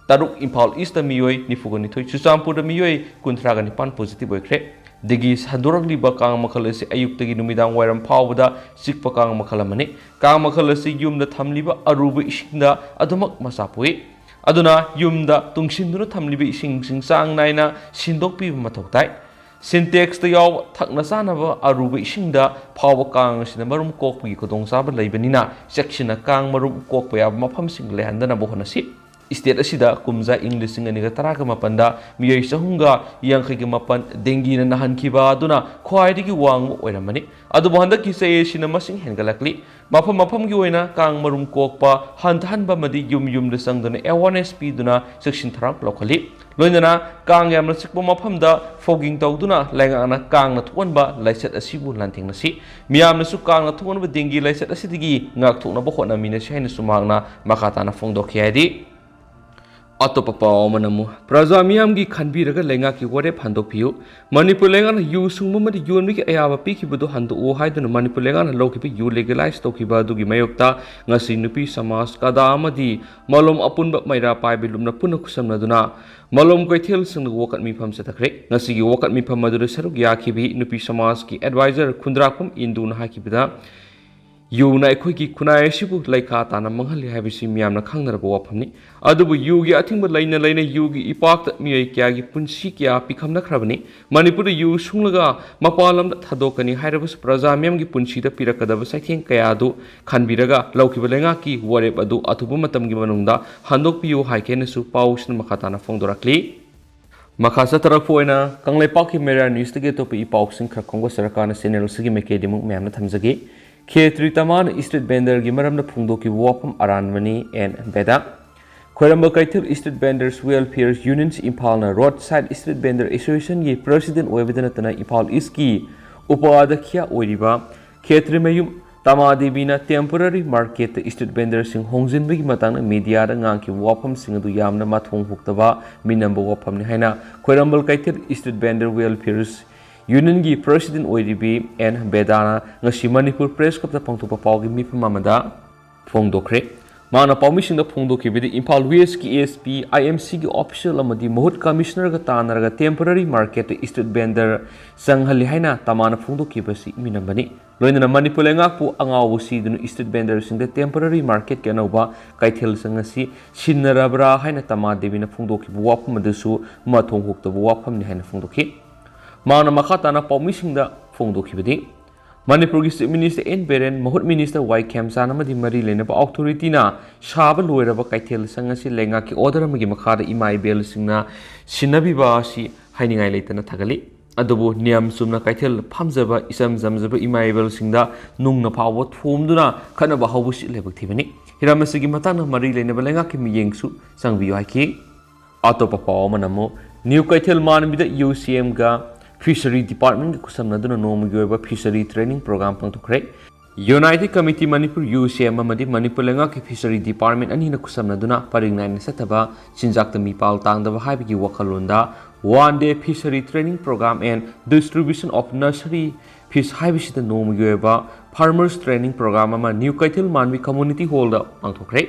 ꯇꯔꯨꯛ, ꯏꯝꯐꯥꯜ Eastꯇ ꯃꯤꯑꯣꯏ ꯅꯤꯐꯨꯒ ꯅꯤꯊꯣꯏ, ꯆꯨꯔꯆꯥꯟꯄꯨꯔꯗ ꯃꯤꯑꯣꯏ ꯀꯨꯟꯊ꯭ꯔꯥꯒ ꯅꯤꯄꯥꯟ positive ꯑꯣꯏꯈ꯭ꯔꯦ꯫ Dengue ꯁꯟꯗꯣꯔꯛꯂꯤꯕ ꯀꯥꯡ ꯃꯈꯜ ꯑꯁꯤ ꯑꯌꯨꯛꯇꯒꯤ ꯅꯨꯃꯤꯗꯥꯡ ꯋꯥꯏꯔꯝ ꯐꯥꯎꯕꯗ ꯆꯤꯛꯄ ꯀꯥꯡ ꯃꯈꯜ ꯑꯃꯅꯤ꯫ ꯀꯥꯡ ꯃꯈꯜ ꯑꯁꯤ ꯌꯨꯝꯗ ꯊꯝꯂꯤꯕ ꯑꯔꯨꯕ ꯏꯁꯤꯡꯗ ꯑꯗꯨꯃꯛ ꯃꯆꯥ ꯄꯣꯛꯏ꯫ ꯑꯗꯨꯅ ꯌꯨꯝꯗ ꯇꯨꯡꯁꯤꯟꯗꯨꯅ ꯊꯝꯂꯤꯕ ꯏꯁꯤꯡꯁꯤꯡ ꯆꯥꯡ ꯅꯥꯏꯅ ꯁꯤꯟꯗꯣꯛꯄꯤꯕ ꯃꯊꯧ ꯇꯥꯏ꯫ Sintexꯇ ꯌꯥꯎꯕ ꯊꯛꯅ ꯆꯥꯅꯕ ꯑꯔꯨꯕ ꯏꯁꯤꯡꯗ ꯐꯥꯎꯕ ꯀꯥꯡ ꯑꯁꯤꯅ ꯃꯔꯨꯝ ꯀꯣꯛꯄꯒꯤ ꯈꯨꯗꯣꯡꯆꯥꯕ ꯂꯩꯕꯅꯤꯅ, ꯆꯦꯛꯁꯤꯟꯅ ꯀꯥꯡ ꯃꯔꯨꯝ ꯀꯣꯛꯄ ꯌꯥꯕ ꯃꯐꯝꯁꯤꯡ ꯂꯩꯍꯟꯗꯅꯕ ꯍꯣꯠꯅꯁꯤ꯫ State ꯑꯁꯤꯗ ꯀꯨꯝꯖꯥ ꯏꯪ ꯂꯤꯁꯤꯡ ꯑꯅꯤꯒ ꯇꯔꯥꯒ ꯃꯥꯄꯟꯗ ꯃꯤꯑꯣꯏ ꯆꯍꯨꯝꯒ ꯌꯥꯡꯈꯩꯒ ꯃꯥꯄꯟ dengueꯅ ꯅꯥꯍꯟꯈꯤꯕ ꯑꯗꯨꯅ ꯈ꯭ꯋꯥꯏꯗꯒꯤ ꯋꯥꯡꯕ ꯑꯣꯏꯔꯝꯕꯅꯤ꯫ ꯑꯗꯨꯕꯨ ꯍꯟꯗꯛꯀꯤ ꯆꯍꯤ ꯑꯁꯤꯅ ꯃꯁꯤꯡ ꯍꯦꯟꯒꯠꯂꯛꯂꯤ꯫ ꯃꯐꯝ ꯃꯐꯝꯒꯤ ꯑꯣꯏꯅ ꯀꯥꯡ ꯃꯔꯨꯝ ꯀꯣꯛꯄ ꯍꯟꯊꯍꯟꯕ ꯑꯃꯗꯤ ꯌꯨꯝ ꯌꯨꯝꯗ ꯆꯪꯗꯨꯅ awareness ꯄꯤꯗꯨꯅ ꯆꯦꯛꯁꯤꯟ ꯊꯧꯔꯥꯡ ꯂꯧꯈꯠꯂꯤ꯫ ꯂꯣꯏꯅꯅ ꯀꯥꯡ ꯌꯥꯝꯅ ꯆꯤꯛꯄ ꯃꯐꯝꯗ fogging ꯇꯧꯗꯨꯅ ꯂꯩꯉꯥꯛꯅ ꯀꯥꯡꯅ ꯊꯣꯛꯍꯟꯕ ꯂꯥꯏꯆꯠ ꯑꯁꯤꯕꯨ ꯂꯥꯟꯊꯦꯡꯅꯁꯤ꯫ ꯃꯤꯌꯥꯝꯅꯁꯨ ꯀꯥꯡꯅ ꯊꯣꯛꯍꯟꯕ dengue ꯂꯥꯏꯆꯠ ꯑꯁꯤꯗꯒꯤ ꯉꯥꯛꯊꯣꯛꯅꯕ ꯍꯣꯠꯅꯃꯤꯟꯅꯁꯤ ꯍꯥꯏꯅꯁꯨ ꯃꯍꯥꯛꯅ ꯃꯈꯥ ꯇꯥꯅ ꯐꯣꯡꯗꯣꯛꯈꯤ ꯍꯥꯏꯗꯤ, ꯑꯇꯣꯞꯄ ꯄꯥꯎ ꯑꯃꯅ ꯑꯃꯨꯛ ꯄ꯭ꯔꯖꯥ ꯃꯤꯌꯥꯝꯒꯤ ꯈꯟꯕꯤꯔꯒ ꯂꯩꯉꯥꯛꯀꯤ ꯋꯥꯔꯦꯞ ꯍꯟꯗꯣꯛꯄꯤꯌꯨ꯫ ꯃꯅꯤꯄꯨꯔ ꯂꯩꯉꯥꯛꯅ ꯌꯨ ꯁꯨꯡꯕ ꯑꯃꯗꯤ ꯌꯣꯟꯕꯒꯤ ꯑꯌꯥꯕ ꯄꯤꯈꯤꯕꯗꯨ ꯍꯟꯗꯣꯛꯑꯣ ꯍꯥꯏꯗꯨꯅ ꯃꯅꯤꯄꯨꯔ ꯂꯩꯉꯥꯛꯅ ꯂꯧꯈꯤꯕ ꯌꯨ legalize ꯇꯧꯈꯤꯕ ꯑꯗꯨꯒꯤ ꯃꯥꯌꯣꯛꯇ ꯉꯁꯤ ꯅꯨꯄꯤ ꯁꯃꯥꯖ, ꯀꯗꯥ ꯑꯃꯗꯤ ꯃꯂꯣꯝ ꯑꯄꯨꯟꯕ ꯃꯩꯔꯥ ꯄꯥꯏꯕꯤ ꯂꯨꯞꯅ ꯄꯨꯟꯅ ꯈꯨꯠꯁꯝꯅꯗꯨꯅ ꯃꯂꯣꯝ ꯀꯩꯊꯦꯜꯁꯤꯡꯗ ꯋꯥꯀꯠ ꯃꯤꯐꯝ ꯆꯠꯊꯈ꯭ꯔꯦ꯫ ꯉꯁꯤꯒꯤ ꯋꯥꯀꯠ ꯃꯤꯐꯝ ꯑꯗꯨꯗ ꯁꯔꯨꯛ ꯌꯥꯈꯤꯕꯤ ꯅꯨꯄꯤ ꯁꯃꯥꯖꯀꯤ advisor ꯈꯨꯟꯗ꯭ꯔꯥꯛꯄꯝ ꯏꯟꯗꯨꯅ ꯍꯥꯏꯈꯤꯕꯗ, ꯌꯨꯅ ꯑꯩꯈꯣꯏꯒꯤ ꯈꯨꯟꯅꯥꯏ ꯑꯁꯤꯕꯨ ꯂꯩꯈꯥ ꯇꯥꯅ ꯃꯥꯡꯍꯜꯂꯤ ꯍꯥꯏꯕꯁꯤ ꯃꯤꯌꯥꯝꯅ ꯈꯪꯅꯔꯕ ꯋꯥꯐꯝꯅꯤ꯫ ꯑꯗꯨꯕꯨ ꯌꯨꯒꯤ ꯑꯊꯤꯡꯕ ꯂꯩꯅ ꯂꯩꯅ ꯌꯨꯒꯤ ꯏꯄꯥꯛꯇ ꯃꯤꯑꯣꯏ ꯀꯌꯥꯒꯤ ꯄꯨꯟꯁꯤ ꯀꯌꯥ ꯄꯤꯈꯝꯅꯈ꯭ꯔꯕꯅꯤ꯫ ꯃꯅꯤꯄꯨꯔꯗ ꯌꯨ ꯁꯨꯡꯂꯒ ꯃꯄꯥꯟ ꯂꯝꯗ ꯊꯥꯗꯣꯛꯀꯅꯤ ꯍꯥꯏꯔꯕꯁꯨ ꯄ꯭ꯔꯖꯥ ꯃꯤꯌꯥꯝꯒꯤ ꯄꯨꯟꯁꯤꯗ ꯄꯤꯔꯛꯀꯗꯕ ꯆꯩꯊꯦꯡ ꯀꯌꯥ ꯑꯗꯨ ꯈꯟꯕꯤꯔꯒ ꯂꯧꯈꯤꯕ ꯂꯩꯉꯥꯛꯀꯤ ꯋꯥꯔꯦꯞ ꯑꯗꯨ ꯑꯊꯨꯕ ꯃꯇꯝꯒꯤ ꯃꯅꯨꯡꯗ ꯍꯟꯗꯣꯛꯄꯤꯌꯨ ꯍꯥꯏꯈꯤ ꯍꯥꯏꯅꯁꯨ ꯄꯥꯎꯁꯤꯅ ꯃꯈꯥ ꯇꯥꯅ ꯐꯣꯡꯗꯣꯔꯛꯂꯤ꯫ ꯃꯈꯥ ꯆꯠꯊꯔꯛꯄ ꯑꯣꯏꯅ ꯀꯪꯂꯩꯄꯥꯛꯀꯤ ꯃꯩꯔꯥ ꯅ꯭ꯌꯨꯁꯇꯒꯤ ꯑꯇꯣꯞꯄ ꯏ ꯄꯥꯎꯁꯤꯡ ꯈꯔ ꯈꯣꯡꯕ ꯁꯔꯀꯥꯔꯅ ꯆꯦꯅꯦꯜꯁꯤꯒꯤ ꯃꯥꯏꯀꯩꯗꯒꯤ ꯑꯃꯨꯛ ꯃꯌꯥꯝꯅ ꯊꯝꯖꯒꯦ꯫ ꯈꯦꯇ꯭ꯔꯤ ꯇꯃꯥꯅ street vendorꯒꯤ ꯃꯔꯝꯗ ꯐꯣꯡꯗꯣꯛꯈꯤꯕ ꯋꯥꯐꯝ ꯑꯔꯥꯟꯕꯅꯤ, ꯑꯦꯟ ꯕꯦꯗꯥ꯫ ꯈ꯭ꯋꯥꯏꯔꯝꯕ ꯀꯩꯊꯦꯜ Street Vendors Welfare Union ꯏꯝꯐꯥꯜꯅ Road Side Street Vendor Association ꯒꯤ president ꯑꯣꯏꯕꯗ ꯅꯠꯇꯅ ꯏꯝꯐꯥꯜ East ꯀꯤ ꯎꯄꯥꯙ꯭ꯌꯥꯈ꯭ꯌꯥ ꯑꯣꯏꯔꯤꯕ ꯈꯦꯇ꯭ꯔꯤꯃꯌꯨꯝ ꯇꯃꯥ ꯗꯦꯕꯤꯅ temporary market ꯇ street vendor ꯁꯤꯡ ꯍꯣꯡꯖꯤꯟꯕꯒꯤ ꯃꯇꯥꯡꯗ media ꯗ ꯉꯥꯡꯈꯤꯕ ꯋꯥꯐꯝꯁꯤꯡ ꯑꯗꯨ ꯌꯥꯝꯅ ꯃꯊꯣꯡ ꯍꯨꯛꯇꯕ, ꯃꯤꯅꯝꯕ ꯋꯥꯐꯝꯅꯤ ꯍꯥꯏꯅ ꯈ꯭ꯋꯥꯏꯔꯝꯕ ꯀꯩꯊꯦꯜ Street Vendor Welfare Union ꯒꯤ president ꯑꯣꯏꯔꯤꯕꯤ ꯑꯦꯟ ꯕꯦꯗꯥꯅ ꯉꯁꯤ ꯃꯅꯤꯄꯨꯔ Press Club ꯇ ꯄꯥꯡꯊꯣꯛꯄ ꯄꯥꯎꯒꯤ ꯃꯤꯐꯝ ꯑꯃꯗ ꯐꯣꯡꯗꯣꯛꯈ꯭ꯔꯦ꯫ ꯃꯍꯥꯛꯅ ꯄꯥꯎꯃꯤꯁꯤꯡꯗ ꯐꯣꯡꯗꯣꯛꯈꯤꯕꯗꯤ, ꯏꯝꯐꯥꯜ West ꯀꯤ S P, I M C ꯒꯤ official ꯑꯃꯗꯤ ꯃꯍꯨꯠ commissioner ꯒ ꯇꯥꯟꯅꯔꯒ temporary market ꯇ street vendor ꯆꯪꯍꯜꯂꯤ ꯍꯥꯏꯅ ꯇꯃꯥꯅ ꯐꯣꯡꯗꯣꯛꯈꯤꯕꯁꯤ ꯃꯤꯅꯝꯕꯅꯤ꯫ ꯂꯣꯏꯅꯅ ꯃꯅꯤꯄꯨꯔ ꯂꯩꯉꯥꯛꯄꯨ ꯑꯉꯥꯎꯕ ꯁꯤꯗꯨꯅ street vendor ꯁꯤꯡꯗ temporary market ꯀꯤ ꯑꯅꯧꯕ ꯀꯩꯊꯦꯜ ꯁꯪ ꯑꯁꯤ ꯁꯤꯟꯅꯔꯕ꯭ꯔꯥ ꯍꯥꯏꯅ ꯇꯃꯥ ꯗꯦꯕꯤꯅ ꯐꯣꯡꯗꯣꯛꯈꯤꯕ ꯋꯥꯐꯝ ꯑꯗꯨꯁꯨ ꯃꯊꯣꯡ ꯍꯨꯛꯇꯕ ꯋꯥꯐꯝꯅꯤ ꯍꯥꯏꯅ ꯐꯣꯡꯗꯣꯛꯈꯤ꯫ ꯃꯍꯥꯛꯅ ꯃꯈꯥ ꯇꯥꯅ ꯄꯥꯎꯃꯤꯁꯤꯡꯗ ꯐꯣꯡꯗꯣꯛꯈꯤꯕꯗꯤ, ꯃꯅꯤꯄꯨꯔꯒꯤ Chief Minister ꯑꯦꯟ ꯕꯤꯔꯦꯟ, ꯃꯍꯨꯠ minister ꯋꯥꯏ ꯈꯦꯝꯆꯥꯟ ꯑꯃꯗꯤ ꯃꯔꯤ ꯂꯩꯅꯕ authority ꯅ ꯁꯥꯕ ꯂꯣꯏꯔꯕ ꯀꯩꯊꯦꯜ ꯁꯪ ꯑꯁꯤ ꯂꯩꯉꯥꯛꯀꯤ order ꯑꯃꯒꯤ ꯃꯈꯥꯗ ꯏꯃꯥ ꯏꯕꯦꯜꯁꯤꯡꯅ ꯁꯤꯟꯅꯕꯤꯕ ꯑꯁꯤ ꯍꯥꯏꯅꯤꯡꯉꯥꯏ ꯂꯩꯇꯅ ꯊꯥꯒꯠꯂꯤ꯫ ꯑꯗꯨꯕꯨ ꯅꯤꯌꯝ ꯆꯨꯝꯅ ꯀꯩꯊꯦꯜ ꯐꯝꯖꯕ ꯏꯆꯝ ꯆꯝꯖꯕ ꯏꯃꯥ ꯏꯕꯦꯜꯁꯤꯡꯗ ꯅꯨꯡꯅ ꯐꯥꯎꯕ ꯊꯣꯝꯗꯨꯅ ꯈꯠꯅꯕ ꯍꯧꯕꯁꯤ ꯂꯥꯏꯕꯛ ꯊꯤꯕꯅꯤ꯫ ꯍꯤꯔꯝ ꯑꯁꯤꯒꯤ ꯃꯇꯥꯡꯗ ꯃꯔꯤ ꯂꯩꯅꯕ ꯂꯩꯉꯥꯛꯀꯤ ꯃꯤꯠꯌꯦꯡꯁꯨ ꯆꯪꯕꯤꯌꯨ ꯍꯥꯏꯈꯤ꯫ ꯑꯇꯣꯞꯄ ꯄꯥꯎ ꯑꯃꯅ ꯑꯃꯨꯛ ꯅ꯭ꯌꯨ ꯀꯩꯊꯦꯜ ꯃꯥꯟꯕꯤꯗ U C M ꯒ Fishery Department ꯒ ꯈꯨꯠꯁꯝꯅꯗꯨꯅ ꯅꯣꯡꯃꯒꯤ ꯑꯣꯏꯕ Fishery Training Program ꯄꯥꯡꯊꯣꯛꯈ꯭ꯔꯦ꯫ United Committee Manipur, U C M ꯑꯃꯗꯤ ꯃꯅꯤꯄꯨꯔ ꯂꯩꯉꯥꯛꯀꯤ Fishery Department ꯑꯅꯤꯅ ꯈꯨꯠꯁꯝꯅꯗꯨꯅ ꯄꯔꯤꯡ ꯅꯥꯏꯅ ꯆꯠꯇꯕ, ꯆꯤꯟꯖꯥꯛꯇ ꯃꯤꯄꯥꯜ ꯇꯥꯡꯗꯕ ꯍꯥꯏꯕꯒꯤ ꯋꯥꯈꯜꯂꯣꯟꯗ One Day Fishery Training Program and Distribution of Nursery Fish ꯍꯥꯏꯕꯁꯤꯗ ꯅꯣꯡꯃꯒꯤ ꯑꯣꯏꯕ Farmers Training Program ꯑꯃ ꯅ꯭ꯌꯨ ꯀꯩꯊꯦꯜ ꯃꯥꯟꯕꯤ Community Hall ꯗ ꯄꯥꯡꯊꯣꯛꯈ꯭ꯔꯦ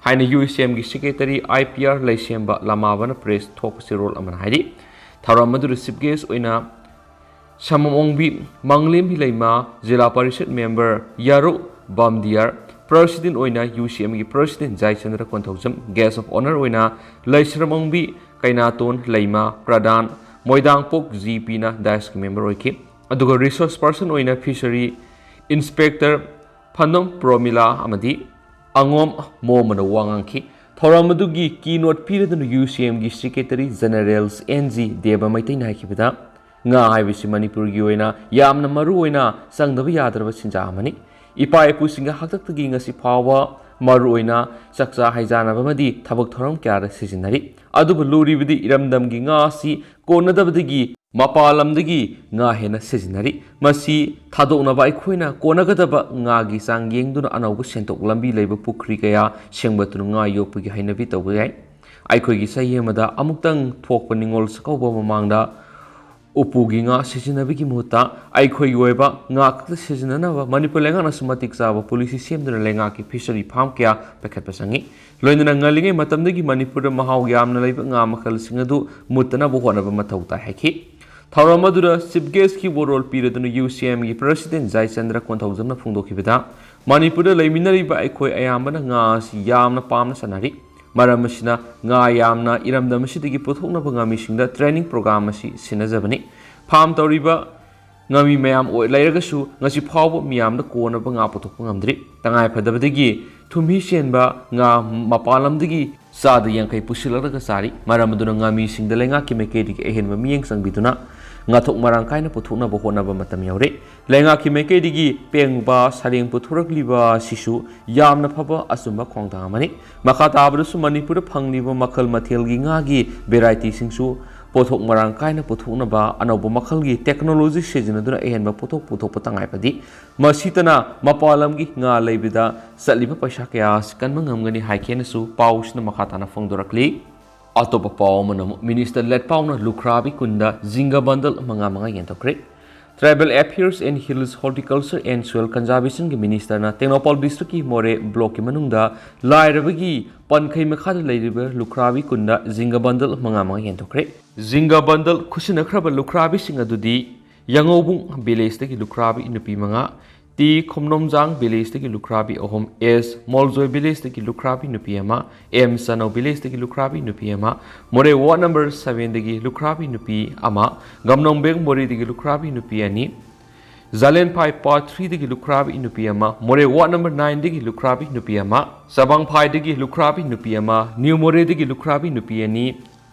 ꯍꯥꯏꯅ U C M ꯒꯤ Secretary I P R ꯂꯩꯁꯦꯝꯕ ꯂꯃꯥꯕꯅ press ꯊꯣꯛꯄ ꯆꯦꯔꯣꯜ ꯑꯃꯅ ꯍꯥꯏꯔꯤ꯫ ꯊꯧꯔꯝ ꯑꯗꯨꯗ chief guest ꯑꯣꯏꯅ ꯁꯃꯝ ꯑꯣꯡꯕꯤ, ꯃꯪꯂꯦꯝꯕꯤ ꯂꯩꯃ, ꯖꯤꯂꯥ ꯄꯔꯤꯁꯠ member ꯌꯥꯔꯨ ꯕꯥꯝꯗꯤꯌꯥꯔ, president ꯑꯣꯏꯅ U C M ꯒꯤ president ꯖꯥꯏꯆꯟꯗ꯭ꯔ Konthoujam, guest of honour ꯑꯣꯏꯅ ꯂꯩꯁ꯭ꯔꯝ ꯑꯣꯡꯕꯤ ꯀꯩꯅꯥꯇꯣꯟ ꯂꯩꯃ, ꯄ꯭ꯔꯙꯥꯟ ꯃꯣꯏꯗꯥꯡꯄꯣꯛ G P ꯅ dais ꯀꯤ member ꯑꯣꯏꯈꯤ꯫ ꯑꯗꯨꯒ resource person ꯑꯣꯏꯅ Fishery Inspector ꯐꯟꯗꯣꯝ ꯄ꯭ꯔꯣꯃꯤꯂꯥ ꯑꯃꯗꯤ ꯑꯉꯣꯝ ꯃꯣꯃꯅ ꯋꯥ ꯉꯥꯡꯈꯤ꯫ ꯊꯧꯔꯝ ꯑꯗꯨꯒꯤ keynote ꯄꯤꯔꯗꯨꯅ U C M ꯒꯤ Secretary General N G ꯗꯦꯕ ꯃꯩꯇꯩꯅ ꯍꯥꯏꯈꯤꯕꯗ, ꯉꯥ ꯍꯥꯏꯕꯁꯤ ꯃꯅꯤꯄꯨꯔꯒꯤ ꯑꯣꯏꯅ ꯌꯥꯝꯅ ꯃꯔꯨ ꯑꯣꯏꯅ ꯆꯪꯗꯕ ꯌꯥꯗ꯭ꯔꯕ ꯆꯤꯟꯖꯥꯛ ꯑꯃꯅꯤ꯫ ꯏꯄꯥ ꯏꯄꯨꯁꯤꯡꯒꯤ ꯍꯥꯛꯇꯛꯇꯒꯤ ꯉꯁꯤ ꯐꯥꯎꯕ ꯃꯔꯨꯑꯣꯏꯅ ꯆꯥꯛꯆꯥ ꯍꯩꯖꯥꯟꯅꯕ ꯑꯃꯗꯤ ꯊꯕꯛ ꯊꯧꯔꯝ ꯀꯌꯥꯗ ꯁꯤꯖꯤꯟꯅꯔꯤ꯫ ꯑꯗꯨꯕꯨ ꯂꯨꯔꯤꯕꯗꯤ ꯏꯔꯝꯗꯝꯒꯤ ꯉꯥ ꯑꯁꯤ ꯀꯣꯟꯅꯗꯕꯗꯒꯤ ꯃꯄꯥꯟ ꯂꯝꯗꯒꯤ ꯉꯥ ꯍꯦꯟꯅ ꯁꯤꯖꯤꯟꯅꯔꯤ꯫ ꯃꯁꯤ ꯊꯥꯗꯣꯛꯅꯕ ꯑꯩꯈꯣꯏꯅ ꯀꯣꯟꯅꯒꯗꯕ ꯉꯥꯒꯤ ꯆꯥꯡ ꯌꯦꯡꯗꯨꯅ ꯑꯅꯧꯕ ꯁꯦꯟꯊꯣꯛ ꯂꯝꯕꯤ ꯂꯩꯕ ꯄꯨꯈ꯭ꯔꯤ ꯀꯌꯥ ꯁꯦꯝꯒꯠꯇꯨꯅ ꯉꯥ ꯌꯣꯛꯄꯒꯤ ꯍꯩꯅꯕꯤ ꯇꯧꯕ ꯌꯥꯏ꯫ ꯑꯩꯈꯣꯏꯒꯤ ꯆꯍꯤ ꯑꯃꯗ ꯑꯃꯨꯛꯇꯪ ꯊꯣꯛꯄ ꯅꯤꯉꯣꯜ ꯆꯥꯛꯀꯧꯕ ꯃꯃꯥꯡꯗ ꯎꯄꯨꯒꯤ ꯉꯥ ꯁꯤꯖꯤꯟꯅꯕꯒꯤ ꯃꯍꯨꯠꯇ ꯑꯩꯈꯣꯏꯒꯤ ꯑꯣꯏꯕ ꯉꯥ ꯈꯛꯇ ꯁꯤꯖꯤꯟꯅꯅꯕ ꯃꯅꯤꯄꯨꯔ ꯂꯩꯉꯥꯛꯅꯁꯨ ꯃꯇꯤꯛ ꯆꯥꯕ ꯄꯣꯂꯤꯁꯤ ꯁꯦꯝꯗꯨꯅ ꯂꯩꯉꯥꯛꯀꯤ ꯐꯤꯁꯔꯤ ꯐꯥꯔꯝ ꯀꯌꯥ ꯄꯥꯏꯈꯠꯄ ꯆꯪꯏ꯫ ꯂꯣꯏꯅꯅ ꯉꯜꯂꯤꯉꯩ ꯃꯇꯝꯗꯒꯤ ꯃꯅꯤꯄꯨꯔꯗ ꯃꯍꯥꯎ ꯌꯥꯝꯅ ꯂꯩꯕ ꯉꯥ ꯃꯈꯜꯁꯤꯡ ꯑꯗꯨ ꯃꯨꯠꯇꯅꯕ ꯍꯣꯠꯅꯕ ꯃꯊꯧ ꯇꯥꯏ ꯍꯥꯏꯈꯤ꯫ ꯊꯧꯔꯝ ꯑꯗꯨꯗ ꯆꯤꯐ ꯒꯦꯁꯀꯤ ꯋꯥꯔꯣꯜ ꯄꯤꯔꯗꯨꯅ ꯌꯨ ꯁꯤ ꯑꯦꯝꯒꯤ ꯄ꯭ꯔꯁꯤꯗꯦꯟ ꯖꯥꯏꯆꯟꯗ꯭ꯔ ꯀꯣꯟꯊꯧꯖꯝꯅ ꯐꯣꯡꯗꯣꯛꯈꯤꯕꯗ, ꯃꯅꯤꯄꯨꯔꯗ ꯂꯩꯃꯤꯟꯅꯔꯤꯕ ꯑꯩꯈꯣꯏ ꯑꯌꯥꯝꯕꯅ ꯉꯥ ꯑꯁꯤ ꯌꯥꯝꯅ ꯄꯥꯝꯅ ꯆꯥꯅꯔꯤ꯫ ꯃꯔꯝ ꯑꯁꯤꯅ ꯉꯥ ꯌꯥꯝꯅ ꯏꯔꯝꯗꯝ ꯑꯁꯤꯗꯒꯤ ꯄꯨꯊꯣꯛꯅꯕ ꯉꯥꯃꯤꯁꯤꯡꯗ ꯇ꯭ꯔꯦꯅꯤꯡ ꯄ꯭ꯔꯣꯒ꯭ꯔꯥꯝ ꯑꯁꯤ ꯁꯤꯟꯅꯖꯕꯅꯤ꯫ ꯐꯥꯔꯝ ꯇꯧꯔꯤꯕ ꯉꯥꯃꯤ ꯃꯌꯥꯝ ꯑꯣꯏ ꯂꯩꯔꯒꯁꯨ ꯉꯁꯤ ꯐꯥꯎꯕ ꯃꯤꯌꯥꯝꯗ ꯀꯣꯟꯅꯕ ꯉꯥ ꯄꯨꯊꯣꯛꯄ ꯉꯝꯗ꯭ꯔꯤ꯫ ꯇꯉꯥꯏ ꯐꯗꯕꯗꯒꯤ ꯊꯨꯝꯍꯤ ꯆꯦꯟꯕ ꯉꯥ ꯃꯄꯥꯟ ꯂꯝꯗꯒꯤ ꯆꯥꯗ ꯌꯥꯡꯈꯩ ꯄꯨꯁꯤꯜꯂꯛꯂꯒ ꯆꯥꯔꯤ꯫ ꯃꯔꯝ ꯑꯗꯨꯅ ꯉꯥꯃꯤꯁꯤꯡꯗ ꯂꯩꯉꯥꯛꯀꯤ ꯃꯥꯏꯀꯩꯗꯒꯤ ꯑꯍꯦꯟꯕ ꯃꯤꯠꯌꯦꯡ ꯆꯪꯕꯤꯗꯨꯅ ꯉꯥꯊꯣꯛ ꯃꯔꯥꯡ ꯀꯥꯏꯅ ꯄꯨꯊꯣꯛꯅꯕ ꯍꯣꯠꯅꯕ ꯃꯇꯝ ꯌꯧꯔꯦ꯫ ꯂꯩꯉꯥꯛꯀꯤ ꯃꯥꯏꯀꯩꯗꯒꯤ ꯄꯦꯡꯕ ꯁꯔꯦꯡ ꯄꯨꯊꯣꯔꯛꯂꯤꯕ ꯑꯁꯤꯁꯨ ꯌꯥꯝꯅ ꯐꯕ ꯑꯆꯨꯝꯕ ꯈꯣꯡꯊꯥꯡ ꯑꯃꯅꯤ꯫ ꯃꯈꯥ ꯇꯥꯕꯗꯁꯨ ꯃꯅꯤꯄꯨꯔꯗ ꯐꯪꯂꯤꯕ ꯃꯈꯜ ꯃꯊꯦꯜꯒꯤ ꯉꯥꯒꯤ ꯚꯦꯔꯥꯏꯇꯤꯁꯤꯡꯁꯨ ꯄꯣꯠꯊꯣꯛ ꯃꯔꯥꯡ ꯀꯥꯏꯅ ꯄꯨꯊꯣꯛꯅꯕ ꯑꯅꯧꯕ ꯃꯈꯜꯒꯤ ꯇꯦꯛꯅꯣꯂꯣꯖꯤ ꯁꯤꯖꯤꯟꯅꯗꯨꯅ ꯑꯍꯦꯟꯕ ꯄꯣꯠꯊꯣꯛ ꯄꯨꯊꯣꯛꯄ ꯇꯉꯥꯏ ꯐꯗꯦ꯫ ꯃꯁꯤꯇꯅ ꯃꯄꯥꯟ ꯂꯝꯒꯤ ꯉꯥ ꯂꯩꯕꯗ ꯆꯠꯂꯤꯕ ꯄꯩꯁꯥ ꯀꯌꯥ ꯑꯁꯤ ꯀꯟꯕ ꯉꯝꯒꯅꯤ ꯍꯥꯏꯈꯤꯅꯁꯨ ꯄꯥꯎꯁꯤꯅ ꯃꯈꯥ ꯇꯥꯅ ꯐꯣꯡꯗꯣꯔꯛꯂꯤ꯫ ꯑꯇꯣꯞꯄ ꯄꯥꯎ ꯑꯃꯅ ꯑꯃꯨꯛ ꯃꯤꯅꯤꯁꯇꯔ ꯂꯦꯠꯄꯥꯎꯅ ꯂꯨꯈ꯭ꯔꯥꯕꯤ ꯀꯨꯟꯗ ꯖꯤꯡꯒ ꯕꯟꯗꯜ ꯃꯉꯥ ꯃꯉꯥ ꯌꯦꯟꯊꯣꯛꯈ꯭ꯔꯦ꯫ Tribal Affairs and Hills Horticulture and Soil Conservationꯒꯤ ꯃꯤꯅꯤꯁꯇꯔꯅ Tengnoupal ꯗꯤꯁꯇ꯭ꯔꯤꯛꯀꯤ ꯃꯣꯔꯦ ꯕ꯭ꯂꯣꯛꯀꯤ ꯃꯅꯨꯡꯗ ꯂꯥꯏꯔꯕꯒꯤ ꯄꯟꯈꯩ ꯃꯈꯥꯗ ꯂꯩꯔꯤꯕ ꯂꯨꯈ꯭ꯔꯥꯕꯤ ꯀꯨꯟꯗ ꯖꯤꯡꯒ ꯕꯟꯗꯜ ꯃꯉꯥ ꯃꯉꯥ ꯌꯦꯟꯊꯣꯛꯈ꯭ꯔꯦ꯫ ꯖꯤꯡꯒ ꯕꯟꯗꯜ ꯈꯨꯠꯁꯤꯟꯅꯈ꯭ꯔꯕ ꯂꯨꯈ꯭ꯔꯥꯕꯤꯁꯤꯡ ꯑꯗꯨꯗꯤ ꯌꯥꯉꯧꯕꯨꯡ ꯚꯤꯂꯦꯖꯇꯒꯤ ꯂꯨꯈ꯭ꯔꯥꯕꯤ ꯅꯨꯄꯤ ꯃꯉꯥ, ꯇꯤ ꯈꯣꯝꯅꯣꯝꯖꯥꯡ ꯚꯤꯂꯦꯖꯇꯒꯤ ꯂꯨꯈ꯭ꯔꯥꯕꯤ ꯑꯍꯨꯝ, ꯑꯦꯁ ꯃꯣꯜꯖꯣꯏ ꯚꯤꯂꯦꯖꯇꯒꯤ ꯂꯨꯈ꯭ꯔꯥꯕꯤ ꯅꯨꯄꯤ ꯑꯃ, ꯑꯦꯝ ꯆꯅꯧ ꯚꯤꯂꯦꯖꯇꯒꯤ ꯂꯨꯈ꯭ꯔꯥꯕꯤ ꯅꯨꯄꯤ ꯑꯃ, ꯃꯣꯔꯦ ꯋꯥꯔꯗ ꯅꯝꯕꯔ ꯁꯚꯦꯟꯗꯒꯤ ꯂꯨꯈ꯭ꯔꯥꯕꯤ ꯅꯨꯄꯤ ꯑꯃ, ꯒꯝꯅꯣꯡꯕꯦꯡ ꯃꯣꯔꯦꯗꯒꯤ ꯂꯨꯈ꯭ꯔꯥꯕꯤ ꯅꯨꯄꯤ ꯑꯅꯤ, ꯖꯥꯂꯦꯟꯐꯥꯏ ꯄꯥꯔꯠ ꯊ꯭ꯔꯤꯗꯒꯤ ꯂꯨꯈ꯭ꯔꯥꯕꯤ ꯅꯨꯄꯤ ꯑꯃ, ꯃꯣꯔꯦ ꯋꯥꯔꯗ ꯅꯝꯕꯔ ꯅꯥꯏꯟꯗꯒꯤ ꯂꯨꯈ꯭ꯔꯥꯕꯤ ꯅꯨꯄꯤ ꯑꯃ, ꯆꯕꯥꯡꯐꯥꯏꯗꯒꯤ ꯂꯨꯈ꯭ꯔꯥꯕꯤ ꯅꯨꯄꯤ ꯑꯃ, ꯅ꯭ꯌꯨ ꯃꯣꯔꯦꯗꯒꯤ ꯂꯨꯈ꯭ꯔꯥꯕꯤ ꯅꯨꯄꯤ ꯑꯅꯤ,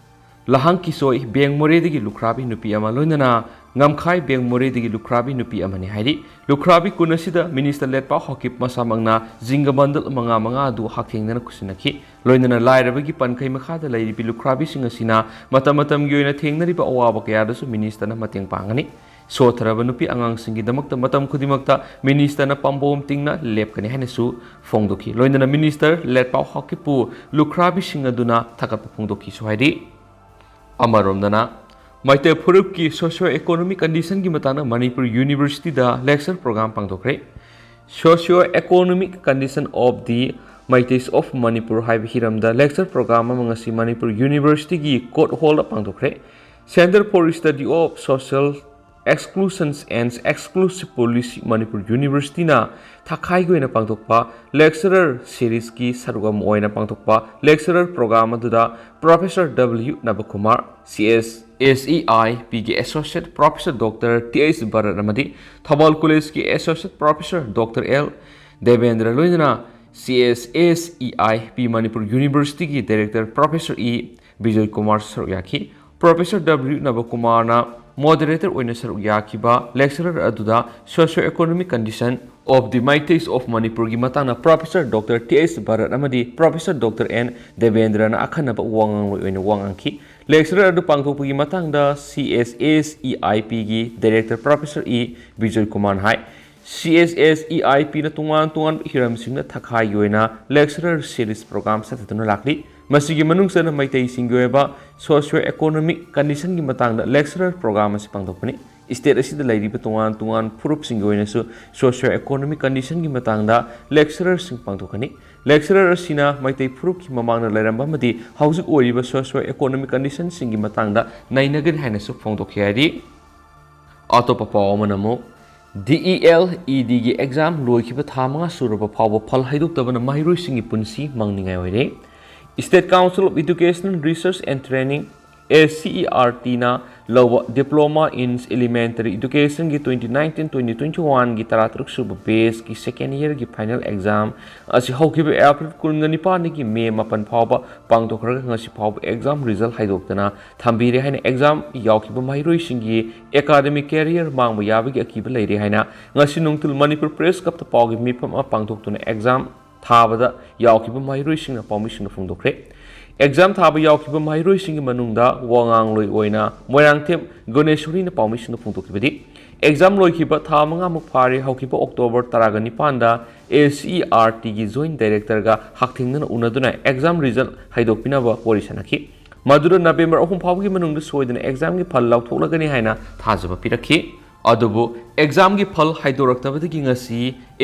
ꯂꯍꯥꯡ ꯀꯤꯁꯣꯏ ꯕꯦꯡ ꯃꯣꯔꯦꯗꯒꯤ ꯂꯨꯈ꯭ꯔꯥꯕꯤ ꯅꯨꯄꯤ ꯑꯃ, ꯂꯣꯏꯅꯅ ꯉꯝꯈꯥꯏ ꯕꯦꯡ ꯃꯣꯔꯦꯗꯒꯤ ꯂꯨꯈ꯭ꯔꯥꯕꯤ ꯅꯨꯄꯤ ꯑꯃꯅꯤ ꯍꯥꯏꯔꯤ꯫ ꯂꯨꯈ꯭ꯔꯥꯕꯤ ꯀꯨꯟ ꯑꯁꯤꯗ ꯃꯤꯅꯤꯁꯇꯔ ꯂꯦꯠꯄꯥꯎ ꯍꯥꯎꯀꯤꯞ ꯃꯁꯥꯃꯛꯅ ꯖꯤꯡꯒ ꯕꯟꯗꯜ ꯃꯉꯥ ꯃꯉꯥ ꯑꯗꯨ ꯍꯛꯊꯦꯡꯅꯅ ꯈꯨꯠꯁꯤꯟꯅꯈꯤ꯫ ꯂꯣꯏꯅꯅ ꯂꯥꯏꯔꯕꯒꯤ ꯄꯟꯈꯩ ꯃꯈꯥꯗ ꯂꯩꯔꯤꯕꯤ ꯂꯨꯈ꯭ꯔꯥꯕꯤꯁꯤꯡ ꯑꯁꯤꯅ ꯃꯇꯝ ꯃꯇꯝꯒꯤ ꯑꯣꯏꯅ ꯊꯦꯡꯅꯔꯤꯕ ꯑꯋꯥꯕ ꯀꯌꯥꯗꯁꯨ ꯃꯤꯅꯤꯁꯇꯔꯅ ꯃꯇꯦꯡ ꯄꯥꯡꯒꯅꯤ꯫ ꯁꯣꯠꯊꯔꯕ ꯅꯨꯄꯤ ꯑꯉꯥꯡꯁꯤꯡꯒꯤꯗꯃꯛꯇ ꯃꯇꯝ ꯈꯨꯗꯤꯡꯃꯛꯇ ꯃꯤꯅꯤꯁꯇꯔꯅ ꯄꯥꯝꯕꯣꯝ ꯇꯤꯡꯅ ꯂꯦꯞꯀꯅꯤ ꯍꯥꯏꯅꯁꯨ ꯐꯣꯡꯗꯣꯛꯈꯤ꯫ ꯂꯣꯏꯅꯅ ꯃꯤꯅꯤꯁꯇꯔ ꯂꯦꯠꯄꯥꯎ ꯍꯥꯎꯀꯤꯞꯄꯨ ꯂꯨꯈ꯭ꯔꯥꯕꯤꯁꯤꯡ ꯑꯗꯨꯅ ꯊꯥꯒꯠꯄ ꯐꯣꯡꯗꯣꯛꯈꯤꯁꯨ ꯍꯥꯏꯔꯤ꯫ ꯑꯃꯔꯣꯝꯗꯅ, ꯃꯩꯇꯩ ꯐꯨꯔꯨꯞꯀꯤ socio economic conditionꯒꯤ ꯃꯇꯥꯡꯗ ꯃꯅꯤꯄꯨꯔ ꯌꯨꯅꯤꯚꯔꯁꯤꯇꯤꯗ lecture program ꯄꯥꯡꯊꯣꯛꯈ꯭ꯔꯦ꯫ Socio economic condition of the Meiteis of Manipur ꯍꯥꯏꯕ ꯍꯤꯔꯝꯗ lecture program ꯑꯃ ꯉꯁꯤ ꯃꯅꯤꯄꯨꯔ ꯌꯨꯅꯤꯚꯔꯁꯤꯇꯤꯒꯤ court hallꯗ ꯄꯥꯡꯊꯣꯛꯈ꯭ꯔꯦ꯫ Center for Study of Social Exclusions and Exclusive Policy Manipur ꯌꯨꯅꯤꯚꯔꯁꯤꯇꯤꯅ ꯊꯥꯈꯥꯏꯒꯤ ꯑꯣꯏꯅ ꯄꯥꯡꯊꯣꯛꯄ lecturer seriesꯀꯤ ꯁꯔꯨꯛ ꯑꯃ ꯑꯣꯏꯅ ꯄꯥꯡꯊꯣꯛꯄ lecturer program ꯑꯗꯨꯗ Professor W ꯅꯕꯀꯨꯃꯥꯔ, CSSEIPꯒꯤ Associate Professor Doctor Th Bharat ꯑꯃꯗꯤ ꯊꯧꯕꯥꯜ ꯀꯣꯂꯦꯖꯀꯤ Associate Professor Doctor L Debendra ꯂꯣꯏꯅꯅ CSSEIP ꯃꯅꯤꯄꯨꯔ ꯌꯨꯅꯤꯚꯔꯁꯤꯇꯤꯒꯤ Director Professor E Bijoy Kumar ꯁꯔꯨꯛ ꯌꯥꯈꯤ꯫ Professor W ꯅꯕꯀꯨꯃꯥꯔꯅ moderator ꯑꯣꯏꯅ ꯁꯔꯨꯛ ꯌꯥꯈꯤꯕ lecturer ꯑꯗꯨꯗ socio economic condition of the Meiteis of Manipurꯒꯤ ꯃꯇꯥꯡꯗ Professor Doctor Th ꯚꯥꯔꯠ ꯑꯃꯗꯤ Professor Doctor N ꯗꯦꯕꯦꯟꯗ꯭ꯔꯅ ꯑꯈꯟꯅꯕ ꯋꯥ ꯉꯥꯡꯂꯣꯏ ꯑꯣꯏꯅ ꯋꯥ ꯉꯥꯡꯈꯤ꯫ Lecture ꯑꯗꯨ ꯄꯥꯡꯊꯣꯛꯄꯒꯤ ꯃꯇꯥꯡꯗ CSSEIPꯒꯤ Director Professor E ꯕꯤꯖꯣꯏ ꯀꯨꯃꯥꯔꯅ ꯍꯥꯏ, CSSEIPꯅ ꯇꯣꯉꯥꯟ ꯇꯣꯉꯥꯟꯕ ꯍꯤꯔꯝꯁꯤꯡꯗ ꯊꯥꯈꯥꯏꯒꯤ ꯑꯣꯏꯅ lecturer series program ꯆꯠꯊꯗꯨꯅ ꯂꯥꯛꯂꯤ꯫ ꯃꯁꯤꯒꯤ ꯃꯅꯨꯡ ꯆꯟꯅ ꯃꯩꯇꯩꯁꯤꯡꯒꯤ ꯑꯣꯏꯕ socio economic conditionꯒꯤ ꯃꯇꯥꯡꯗ lecturer program ꯑꯁꯤ ꯄꯥꯡꯊꯣꯛꯄꯅꯤ꯫ State ꯑꯁꯤꯗ ꯂꯩꯔꯤꯕ ꯇꯣꯉꯥꯟ ꯇꯣꯉꯥꯟꯕ ꯐꯨꯔꯨꯞꯁꯤꯡꯒꯤ ꯑꯣꯏꯅꯁꯨ socio economic conditionꯒꯤ ꯃꯇꯥꯡꯗ lecturerꯁꯤꯡ ꯄꯥꯡꯊꯣꯛꯀꯅꯤ꯫ Lecturer ꯑꯁꯤꯅ ꯃꯩꯇꯩ ꯐꯨꯔꯨꯞꯀꯤ ꯃꯃꯥꯡꯗ ꯂꯩꯔꯝꯕ ꯑꯃꯗꯤ ꯍꯧꯖꯤꯛ ꯑꯣꯏꯔꯤꯕ socio economic conditionꯁꯤꯡꯒꯤ ꯃꯇꯥꯡꯗ ꯅꯩꯅꯒꯅꯤ ꯍꯥꯏꯅꯁꯨ ꯐꯣꯡꯗꯣꯛꯈꯤ ꯍꯥꯏꯔꯤ꯫ ꯑꯇꯣꯞꯄ ꯄꯥꯎ ꯑꯃꯅ ꯑꯃꯨꯛ, DELEDꯒꯤ exam ꯂꯣꯏꯈꯤꯕ ꯊꯥ ꯃꯉꯥ ꯁꯨꯔꯕ ꯐꯥꯎꯕ ꯐꯜ ꯍꯥꯏꯗꯣꯛꯇꯕꯅ ꯃꯍꯩꯔꯣꯏꯁꯤꯡꯒꯤ ꯄꯨꯟꯁꯤ ꯃꯥꯡꯅꯤꯡꯉꯥꯏ ꯑꯣꯏꯔꯦ꯫ State Council of Educational Research and Training, SCERTꯅ ꯂꯧꯕ Diploma in Elementary Educationꯒꯤ twenty nineteen twenty twenty oneꯒꯤ ꯇꯔꯥꯇꯔꯨꯛ ꯁꯨꯕ batchꯀꯤ second yearꯒꯤ final exam ꯑꯁꯤ ꯍꯧꯈꯤꯕ April ꯀꯨꯟꯒ ꯅꯤꯄꯥꯟꯗꯒꯤ May ꯃꯥꯄꯟ ꯐꯥꯎꯕ ꯄꯥꯡꯊꯣꯛꯈ꯭ꯔꯒ ꯉꯁꯤ ꯐꯥꯎꯕ exam result ꯍꯥꯏꯗꯣꯛꯇꯅ ꯊꯝꯕꯤꯔꯦ ꯍꯥꯏꯅ exam ꯌꯥꯎꯈꯤꯕ ꯃꯍꯩꯔꯣꯏꯁꯤꯡꯒꯤ academic career ꯃꯥꯡꯕ ꯌꯥꯕꯒꯤ ꯑꯀꯤꯕ ꯂꯩꯔꯦ ꯍꯥꯏꯅ ꯉꯁꯤ ꯅꯨꯡꯊꯤꯜ Manipur Press Clubꯇ ꯄꯥꯎꯒꯤ ꯃꯤꯐꯝ ꯑꯃ ꯄꯥꯡꯊꯣꯛꯇꯨꯅ exam ꯊꯥꯕꯗ ꯌꯥꯎꯈꯤꯕ ꯃꯍꯩꯔꯣꯏꯁꯤꯡꯅ ꯄꯥꯎꯃꯤꯁꯤꯡꯗ ꯐꯣꯡꯗꯣꯛꯈ꯭ꯔꯦ꯫ Exam ꯊꯥꯕ ꯌꯥꯎꯈꯤꯕ ꯃꯍꯩꯔꯣꯏꯁꯤꯡꯒꯤ ꯃꯅꯨꯡꯗ ꯋꯥꯉꯥꯡꯂꯣꯏ ꯑꯣꯏꯅ ꯃꯣꯏꯔꯥꯡꯊꯦꯝ ꯒꯨꯅꯦꯁꯣꯔꯤꯅ ꯄꯥꯎꯃꯤꯁꯤꯡꯗ ꯐꯣꯡꯗꯣꯛꯈꯤꯕꯗꯤ, exam ꯂꯣꯏꯈꯤꯕ ꯊꯥ ꯃꯉꯥꯃꯨꯛ ꯐꯥꯔꯦ, ꯍꯧꯈꯤꯕ October ꯇꯔꯥꯒ ꯅꯤꯄꯥꯟꯗ ACERTꯒꯤ Joint Directorꯒ ꯍꯛꯊꯦꯡꯅꯅ ꯎꯅꯗꯨꯅ exam result ꯍꯥꯏꯗꯣꯛꯄꯤꯅꯕ ꯋꯥꯔꯤ ꯁꯥꯟꯅꯈꯤ꯫ ꯃꯗꯨꯗ November ꯑꯍꯨꯝ ꯐꯥꯎꯕꯒꯤ ꯃꯅꯨꯡꯗ ꯁꯣꯏꯗꯅ examꯒꯤ ꯐꯜ ꯂꯥꯎꯊꯣꯛꯂꯒꯅꯤ ꯍꯥꯏꯅ ꯊꯥꯖꯕ ꯄꯤꯔꯛꯈꯤ꯫ ꯑꯗꯨꯕꯨ examꯒꯤ ꯐꯜ ꯍꯥꯏꯗꯣꯔꯛꯇꯕꯗꯒꯤ ꯉꯁꯤ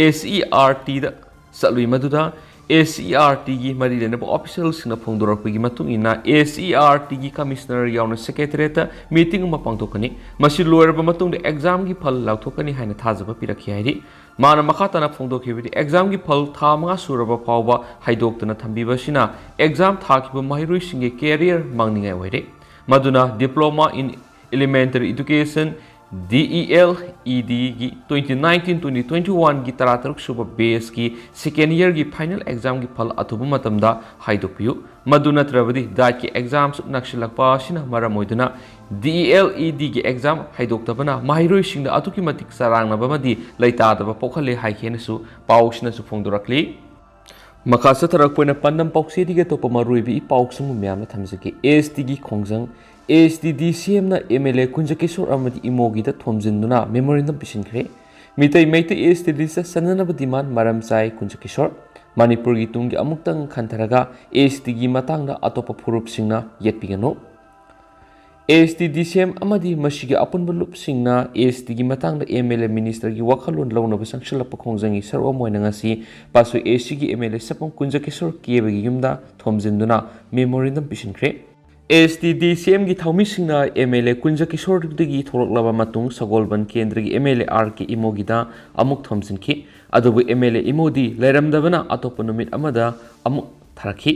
ACERTꯗ ꯆꯠꯂꯨꯏ꯫ ꯃꯗꯨꯗ ACERTꯒꯤ ꯃꯔꯤ ꯂꯩꯅꯕ officialꯁꯤꯡꯅ ꯐꯣꯡꯗꯣꯔꯛꯄꯒꯤ ꯃꯇꯨꯡ ꯏꯟꯅ ACERTꯒꯤ commissioner ꯌꯥꯎꯅ secretariatꯇ meeting ꯑꯃ ꯄꯥꯡꯊꯣꯛꯀꯅꯤ꯫ ꯃꯁꯤ ꯂꯣꯏꯔꯕ ꯃꯇꯨꯡꯗ examꯒꯤ ꯐꯜ ꯂꯥꯎꯊꯣꯛꯀꯅꯤ ꯍꯥꯏꯅ ꯊꯥꯖꯕ ꯄꯤꯔꯛꯈꯤ ꯍꯥꯏꯔꯤ꯫ ꯃꯥꯅ ꯃꯈꯥ ꯇꯥꯅ ꯐꯣꯡꯗꯣꯛꯈꯤꯕꯗꯤ, examꯒꯤ ꯐꯜ ꯊꯥ ꯃꯉꯥ ꯁꯨꯔꯕ ꯐꯥꯎꯕ ꯍꯥꯏꯗꯣꯛꯇꯅ ꯊꯝꯕꯤꯕ ꯑꯁꯤꯅ exam ꯊꯥꯈꯤꯕ ꯃꯍꯩꯔꯣꯏꯁꯤꯡꯒꯤ career ꯃꯥꯡꯅꯤꯡꯉꯥꯏ ꯑꯣꯏꯔꯦ꯫ ꯃꯗꯨꯅ Diploma in Elementary Education, DELEDꯒꯤ twenty nineteen twenty twenty oneꯒꯤ ꯇꯔꯥꯇꯔꯨꯛ ꯁꯨꯕ batchꯀꯤ second yearꯒꯤ final examꯒꯤ ꯐꯜ ꯑꯊꯨꯕ ꯃꯇꯝꯗ ꯍꯥꯏꯗꯣꯛꯄꯤꯌꯨ꯫ ꯃꯗꯨ ꯅꯠꯇ꯭ꯔꯕꯗꯤ DETꯀꯤ examꯁꯨ ꯅꯛꯁꯤꯜꯂꯛꯄ ꯑꯁꯤꯅ ꯃꯔꯝ ꯑꯣꯏꯗꯨꯅ DELEDꯒꯤ exam ꯍꯥꯏꯗꯣꯛꯇꯕꯅ ꯃꯍꯩꯔꯣꯏꯁꯤꯡꯗ ꯑꯗꯨꯛꯀꯤ ꯃꯇꯤꯛ ꯆꯔꯥꯡꯅꯕ ꯑꯃꯗꯤ ꯂꯩꯇꯥꯗꯕ ꯄꯣꯛꯍꯜꯂꯦ ꯍꯥꯏꯈꯤ ꯍꯥꯏꯅꯁꯨ ꯄꯥꯎꯁꯤꯅꯁꯨ ꯐꯣꯡꯗꯣꯔꯛꯂꯤ꯫ ꯃꯈꯥ ꯆꯠꯊꯔꯛꯄ ꯑꯣꯏꯅ ꯄꯥꯟꯗꯝ ꯄꯥꯎꯆꯦꯗꯒꯤ ꯑꯇꯣꯞꯄ ꯃꯔꯨꯑꯣꯏꯕ ꯏ ꯄꯥꯎꯁꯤꯡꯕꯨ ꯃꯌꯥꯝꯅ ꯊꯝꯖꯒꯦ꯫ ASTꯒꯤ ꯈꯣꯡꯖꯪ꯫ AST DCMꯅ MLA ꯀꯨꯟꯖꯀꯤꯁꯣꯔ ꯑꯃꯗꯤ ꯏꯃꯣꯒꯤꯗ ꯊꯣꯝꯖꯤꯟꯗꯨꯅ memorandum ꯄꯤꯁꯤꯟꯈ꯭ꯔꯦ꯫ Meitei Meitei AST listꯇ ꯆꯟꯅꯅꯕ demand ꯃꯔꯝ ꯆꯥꯏ ꯀꯨꯟꯖꯀꯤꯁꯣꯔ꯫ ꯃꯅꯤꯄꯨꯔꯒꯤ ꯇꯨꯡꯒꯤ ꯑꯃꯨꯛꯇꯪ ꯈꯟꯊꯔꯒ ASTꯒꯤ ꯃꯇꯥꯡꯗ ꯑꯇꯣꯞꯄ ꯐꯨꯔꯨꯞꯁꯤꯡꯅ ꯌꯦꯠꯄꯤꯒꯅꯨ꯫ AST DCM ꯑꯃꯗꯤ ꯃꯁꯤꯒꯤ ꯑꯄꯨꯟꯕ ꯂꯨꯞꯁꯤꯡꯅ ASTꯒꯤ ꯃꯇꯥꯡꯗ MLA ministerꯒꯤ ꯋꯥꯈꯜꯂꯣꯟ ꯂꯧꯅꯕ ꯆꯪꯁꯤꯜꯂꯛꯄ ꯈꯣꯡꯖꯪꯒꯤ ꯁꯔꯨꯛ ꯑꯃ ꯑꯣꯏꯅ ꯉꯁꯤ ꯄꯥꯁꯣꯏ ASTꯒꯤ MLA ꯁꯄꯝ ꯀꯨꯟꯖꯀꯤꯁꯣꯔ ꯀꯦꯕꯒꯤ ꯌꯨꯝꯗ ꯊꯣꯝꯖꯤꯟꯗꯨꯅ memorandum ꯄꯤꯁꯤꯟꯈ꯭ꯔꯦ꯫ AST DCMꯒꯤ ꯊꯧꯃꯤꯁꯤꯡꯅ MLA ꯀꯨꯟꯖꯀꯤꯁꯣꯔꯗꯒꯤ ꯊꯣꯛꯂꯛꯂꯕ ꯃꯇꯨꯡ ꯁꯒꯣꯜꯕꯟ ꯀꯦꯟꯗ꯭ꯔꯒꯤ MLA RK ꯏꯃꯣꯒꯤꯗ ꯑꯃꯨꯛ ꯊꯣꯝꯖꯤꯟꯈꯤ꯫ ꯑꯗꯨꯕꯨ MLA ꯏꯃꯣꯗꯤ ꯂꯩꯔꯝꯗꯕꯅ ꯑꯇꯣꯞꯄ ꯅꯨꯃꯤꯠ ꯑꯃꯗ ꯑꯃꯨꯛ ꯊꯥꯔꯛꯈꯤ꯫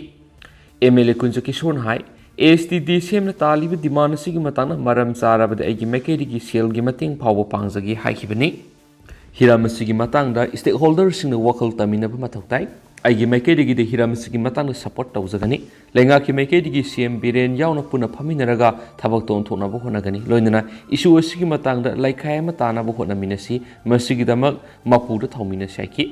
MLA ꯀꯨꯟꯖꯀꯤꯁꯣꯔꯅ ꯍꯥꯏ, ꯑꯦꯁ ꯇꯤ ꯗꯤ ꯁꯤ ꯑꯦꯝꯅ ꯇꯥꯜꯂꯤꯕ demand ꯑꯁꯤꯒꯤ ꯃꯇꯥꯡꯗ ꯃꯔꯝ ꯆꯥꯔꯕꯗ ꯑꯩꯒꯤ ꯃꯥꯏꯀꯩꯗꯒꯤ ꯁꯦꯜꯒꯤ ꯃꯇꯦꯡ ꯐꯥꯎꯕ ꯄꯥꯡꯖꯒꯦ ꯍꯥꯏꯈꯤꯕꯅꯤ꯫ ꯍꯤꯔꯝ ꯑꯁꯤꯒꯤ ꯃꯇꯥꯡꯗ stakeholderꯁꯤꯡꯅ ꯋꯥꯈꯜ ꯇꯥꯃꯤꯟꯅꯕ ꯃꯊꯧ ꯇꯥꯏ꯫ ꯑꯩꯒꯤ ꯃꯥꯏꯀꯩꯗꯒꯤꯗꯤ ꯍꯤꯔꯝ ꯑꯁꯤꯒꯤ ꯃꯇꯥꯡꯗ support ꯇꯧꯖꯒꯅꯤ꯫ ꯂꯩꯉꯥꯛꯀꯤ ꯃꯥꯏꯀꯩꯗꯒꯤ ꯁꯤ ꯑꯦꯝ ꯕꯤꯔꯦꯟ ꯌꯥꯎꯅ ꯄꯨꯟꯅ ꯐꯝꯃꯤꯟꯅꯔꯒ ꯊꯕꯛꯇ ꯑꯣꯟꯊꯣꯛꯅꯕ ꯍꯣꯠꯅꯒꯅꯤ꯫ ꯂꯣꯏꯅꯅ issue ꯑꯁꯤꯒꯤ ꯃꯇꯥꯡꯗ ꯂꯩꯈꯥꯏ ꯑꯃ ꯇꯥꯅꯕ ꯍꯣꯠꯅꯃꯤꯟꯅꯁꯤ꯫ ꯃꯁꯤꯒꯤꯗꯃꯛ ꯃꯄꯨꯗ ꯊꯧꯃꯤꯟꯅꯁꯤ ꯍꯥꯏꯈꯤ꯫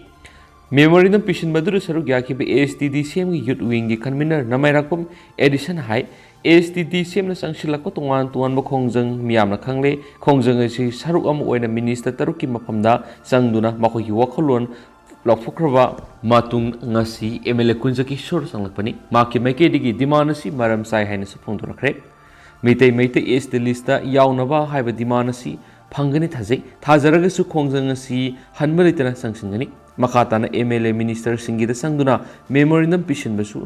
Memorandum ꯄꯤꯁꯤꯟꯕꯗꯨꯗ ꯁꯔꯨꯛ ꯌꯥꯈꯤꯕ ꯑꯦ ꯑꯦꯁ ꯇꯤ ꯗꯤ ꯁꯤ ꯑꯦꯝꯒꯤ youth wingꯒꯤ convener ꯅꯃꯥꯏꯔꯥꯛꯄꯝ ꯑꯦꯗꯤꯁꯟ ꯍꯥꯏ, A S T D C ꯑꯦꯝꯅ ꯆꯪꯁꯤꯜꯂꯛꯄ ꯇꯣꯉꯥꯟ ꯇꯣꯉꯥꯟꯕ ꯈꯣꯡꯖꯪ ꯃꯤꯌꯥꯝꯅ ꯈꯪꯂꯦ꯫ ꯈꯣꯡꯖꯪ ꯑꯁꯤ ꯁꯔꯨꯛ ꯑꯃ ꯑꯣꯏꯅ minister ꯇꯔꯨꯛꯀꯤ ꯃꯐꯝꯗ ꯆꯪꯗꯨꯅ ꯃꯈꯣꯏꯒꯤ ꯋꯥꯈꯜꯂꯣꯟ ꯂꯥꯎꯊꯣꯛꯈ꯭ꯔꯕ ꯃꯇꯨꯡ ꯉꯁꯤ ꯑꯦꯝ ꯑꯦꯜ ꯑꯦ ꯀꯨꯟꯖꯀꯤꯁꯣꯔ ꯆꯪꯂꯛꯄꯅꯤ꯫ ꯃꯍꯥꯛꯀꯤ ꯃꯥꯏꯀꯩꯗꯒꯤ demand ꯑꯁꯤ ꯃꯔꯝ ꯆꯥꯏ ꯍꯥꯏꯅꯁꯨ ꯐꯣꯡꯗꯣꯔꯛꯈ꯭ꯔꯦ꯫ ꯃꯤꯇꯩ ꯃꯩꯇꯩ ꯑꯦꯁ ꯇꯤ listꯇ ꯌꯥꯎꯅꯕ ꯍꯥꯏꯕ demand ꯑꯁꯤ ꯐꯪꯒꯅꯤ ꯊꯥꯖꯩ꯫ ꯊꯥꯖꯔꯒꯁꯨ ꯈꯣꯡꯖꯪ ꯑꯁꯤ ꯍꯟꯕ ꯂꯩꯇꯅ ꯆꯪꯁꯤꯟꯒꯅꯤ꯫ ꯃꯈꯥ ꯇꯥꯅ ꯑꯦꯝ ꯑꯦꯜ ꯑꯦ ministerꯁꯤꯡꯒꯤꯗ ꯆꯪꯗꯨꯅ memorandum ꯄꯤꯁꯤꯟꯕꯁꯨ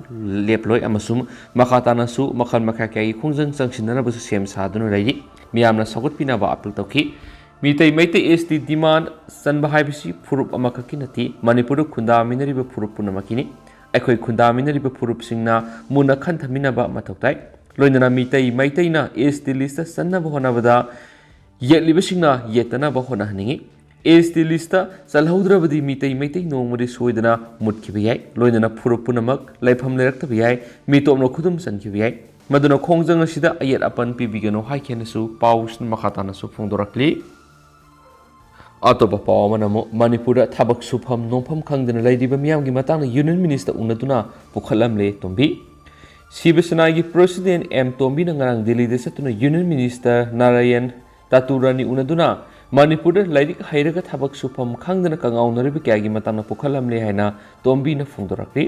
ꯂꯦꯞꯂꯣꯏ ꯑꯃꯁꯨꯡ ꯃꯈꯥ ꯇꯥꯅꯁꯨ ꯃꯈꯜ ꯃꯈꯥ ꯀꯌꯥꯒꯤ ꯈꯣꯡꯖꯪ ꯆꯪꯁꯤꯟꯅꯅꯕꯁꯨ ꯁꯦꯝ ꯁꯥꯗꯨꯅ ꯂꯩꯔꯤ꯫ ꯃꯤꯌꯥꯝꯅ ꯁꯧꯒꯠꯄꯤꯅꯕ appeal ꯇꯧꯈꯤ꯫ ꯃꯤꯇꯩ ꯃꯩꯇꯩ ꯑꯦꯁ ꯇꯤ demand ꯆꯟꯕ ꯍꯥꯏꯕꯁꯤ ꯐꯨꯔꯨꯞ ꯑꯃꯈꯛꯀꯤ ꯅꯠꯇꯦ꯫ ꯃꯅꯤꯄꯨꯔꯗ ꯈꯨꯟꯗꯥꯃꯤꯟꯅꯔꯤꯕ ꯐꯨꯔꯨꯞ ꯄꯨꯝꯅꯃꯛꯀꯤꯅꯤ꯫ ꯑꯩꯈꯣꯏ ꯈꯨꯟꯗꯥꯃꯤꯟꯅꯔꯤꯕ ꯐꯨꯔꯨꯞꯁꯤꯡꯅ ꯃꯨꯟꯅ ꯈꯟꯊꯃꯤꯟꯅꯕ ꯃꯊꯧ ꯇꯥꯏ꯫ ꯂꯣꯏꯅꯅ ꯃꯤꯇꯩ ꯃꯩꯇꯩꯅ ꯑꯦꯁ ꯇꯤ listꯇ ꯆꯟꯅꯕ ꯍꯣꯠꯅꯕꯗ ꯌꯦꯠꯂꯤꯕꯁꯤꯡꯅ ꯌꯦꯠꯇꯅꯕ ꯍꯣꯠꯅꯍꯟꯅꯤꯡꯏ꯫ ꯑꯦꯁ ꯇꯤ listꯇ ꯆꯜꯍꯧꯗ꯭ꯔꯕꯗꯤ ꯃꯤꯇꯩ ꯃꯩꯇꯩ ꯅꯣꯡꯃꯗꯤ ꯁꯣꯏꯗꯅ ꯃꯨꯠꯈꯤꯕ ꯌꯥꯏ꯫ ꯂꯣꯏꯅꯅ ꯐꯨꯔꯨꯞ ꯄꯨꯝꯅꯃꯛ ꯂꯩꯐꯝ ꯂꯩꯔꯛꯇꯕ ꯌꯥꯏ꯫ ꯃꯤꯇꯣꯞꯅ ꯈꯨꯗꯨꯝ ꯆꯟꯈꯤꯕ ꯌꯥꯏ꯫ ꯃꯗꯨꯅ ꯈꯣꯡꯖꯪ ꯑꯁꯤꯗ ꯑꯌꯦꯠ ꯑꯄꯟ ꯄꯤꯕꯤꯒꯅꯨ ꯍꯥꯏꯈꯤ ꯍꯥꯏꯅꯁꯨ ꯄꯥꯎꯁꯤꯅ ꯃꯈꯥ ꯇꯥꯅꯁꯨ ꯐꯣꯡꯗꯣꯔꯛꯂꯤ꯫ ꯑꯇꯣꯞꯄ ꯄꯥꯎ ꯑꯃꯅ ꯑꯃꯨꯛ ꯃꯅꯤꯄꯨꯔꯗ ꯊꯕꯛ ꯁꯨꯐꯝ ꯅꯣꯝꯐꯝ ꯈꯪꯗꯅ ꯂꯩꯔꯤꯕ ꯃꯤꯌꯥꯝꯒꯤ ꯃꯇꯥꯡꯗ union minister ꯎꯅꯗꯨꯅ ꯄꯨꯈꯠꯂꯝꯂꯦ ꯇꯣꯝꯕꯤ꯫ ꯁꯤꯕ ꯁꯦꯅꯥꯒꯤ president ꯑꯦꯝ ꯇꯣꯝꯕꯤꯅ ꯉꯔꯥꯡ ꯗꯤꯜꯂꯤꯗ ꯆꯠꯇꯨꯅ union minister ꯅꯥꯔꯥꯌꯟ ꯇꯥꯇꯨꯔꯥꯅꯤ ꯎꯅꯗꯨꯅ ꯃꯅꯤꯄꯨꯔꯗ ꯂꯥꯏꯔꯤꯛ ꯍꯩꯔꯒ ꯊꯕꯛ ꯁꯨꯐꯝ ꯈꯪꯗꯅ ꯀꯉꯥꯎꯅꯔꯤꯕ ꯀꯌꯥꯒꯤ ꯃꯇꯥꯡꯗ ꯄꯨꯈꯠꯂꯝꯂꯦ ꯍꯥꯏꯅ ꯇꯣꯝꯕꯤꯅ ꯐꯣꯡꯗꯣꯔꯛꯂꯤ꯫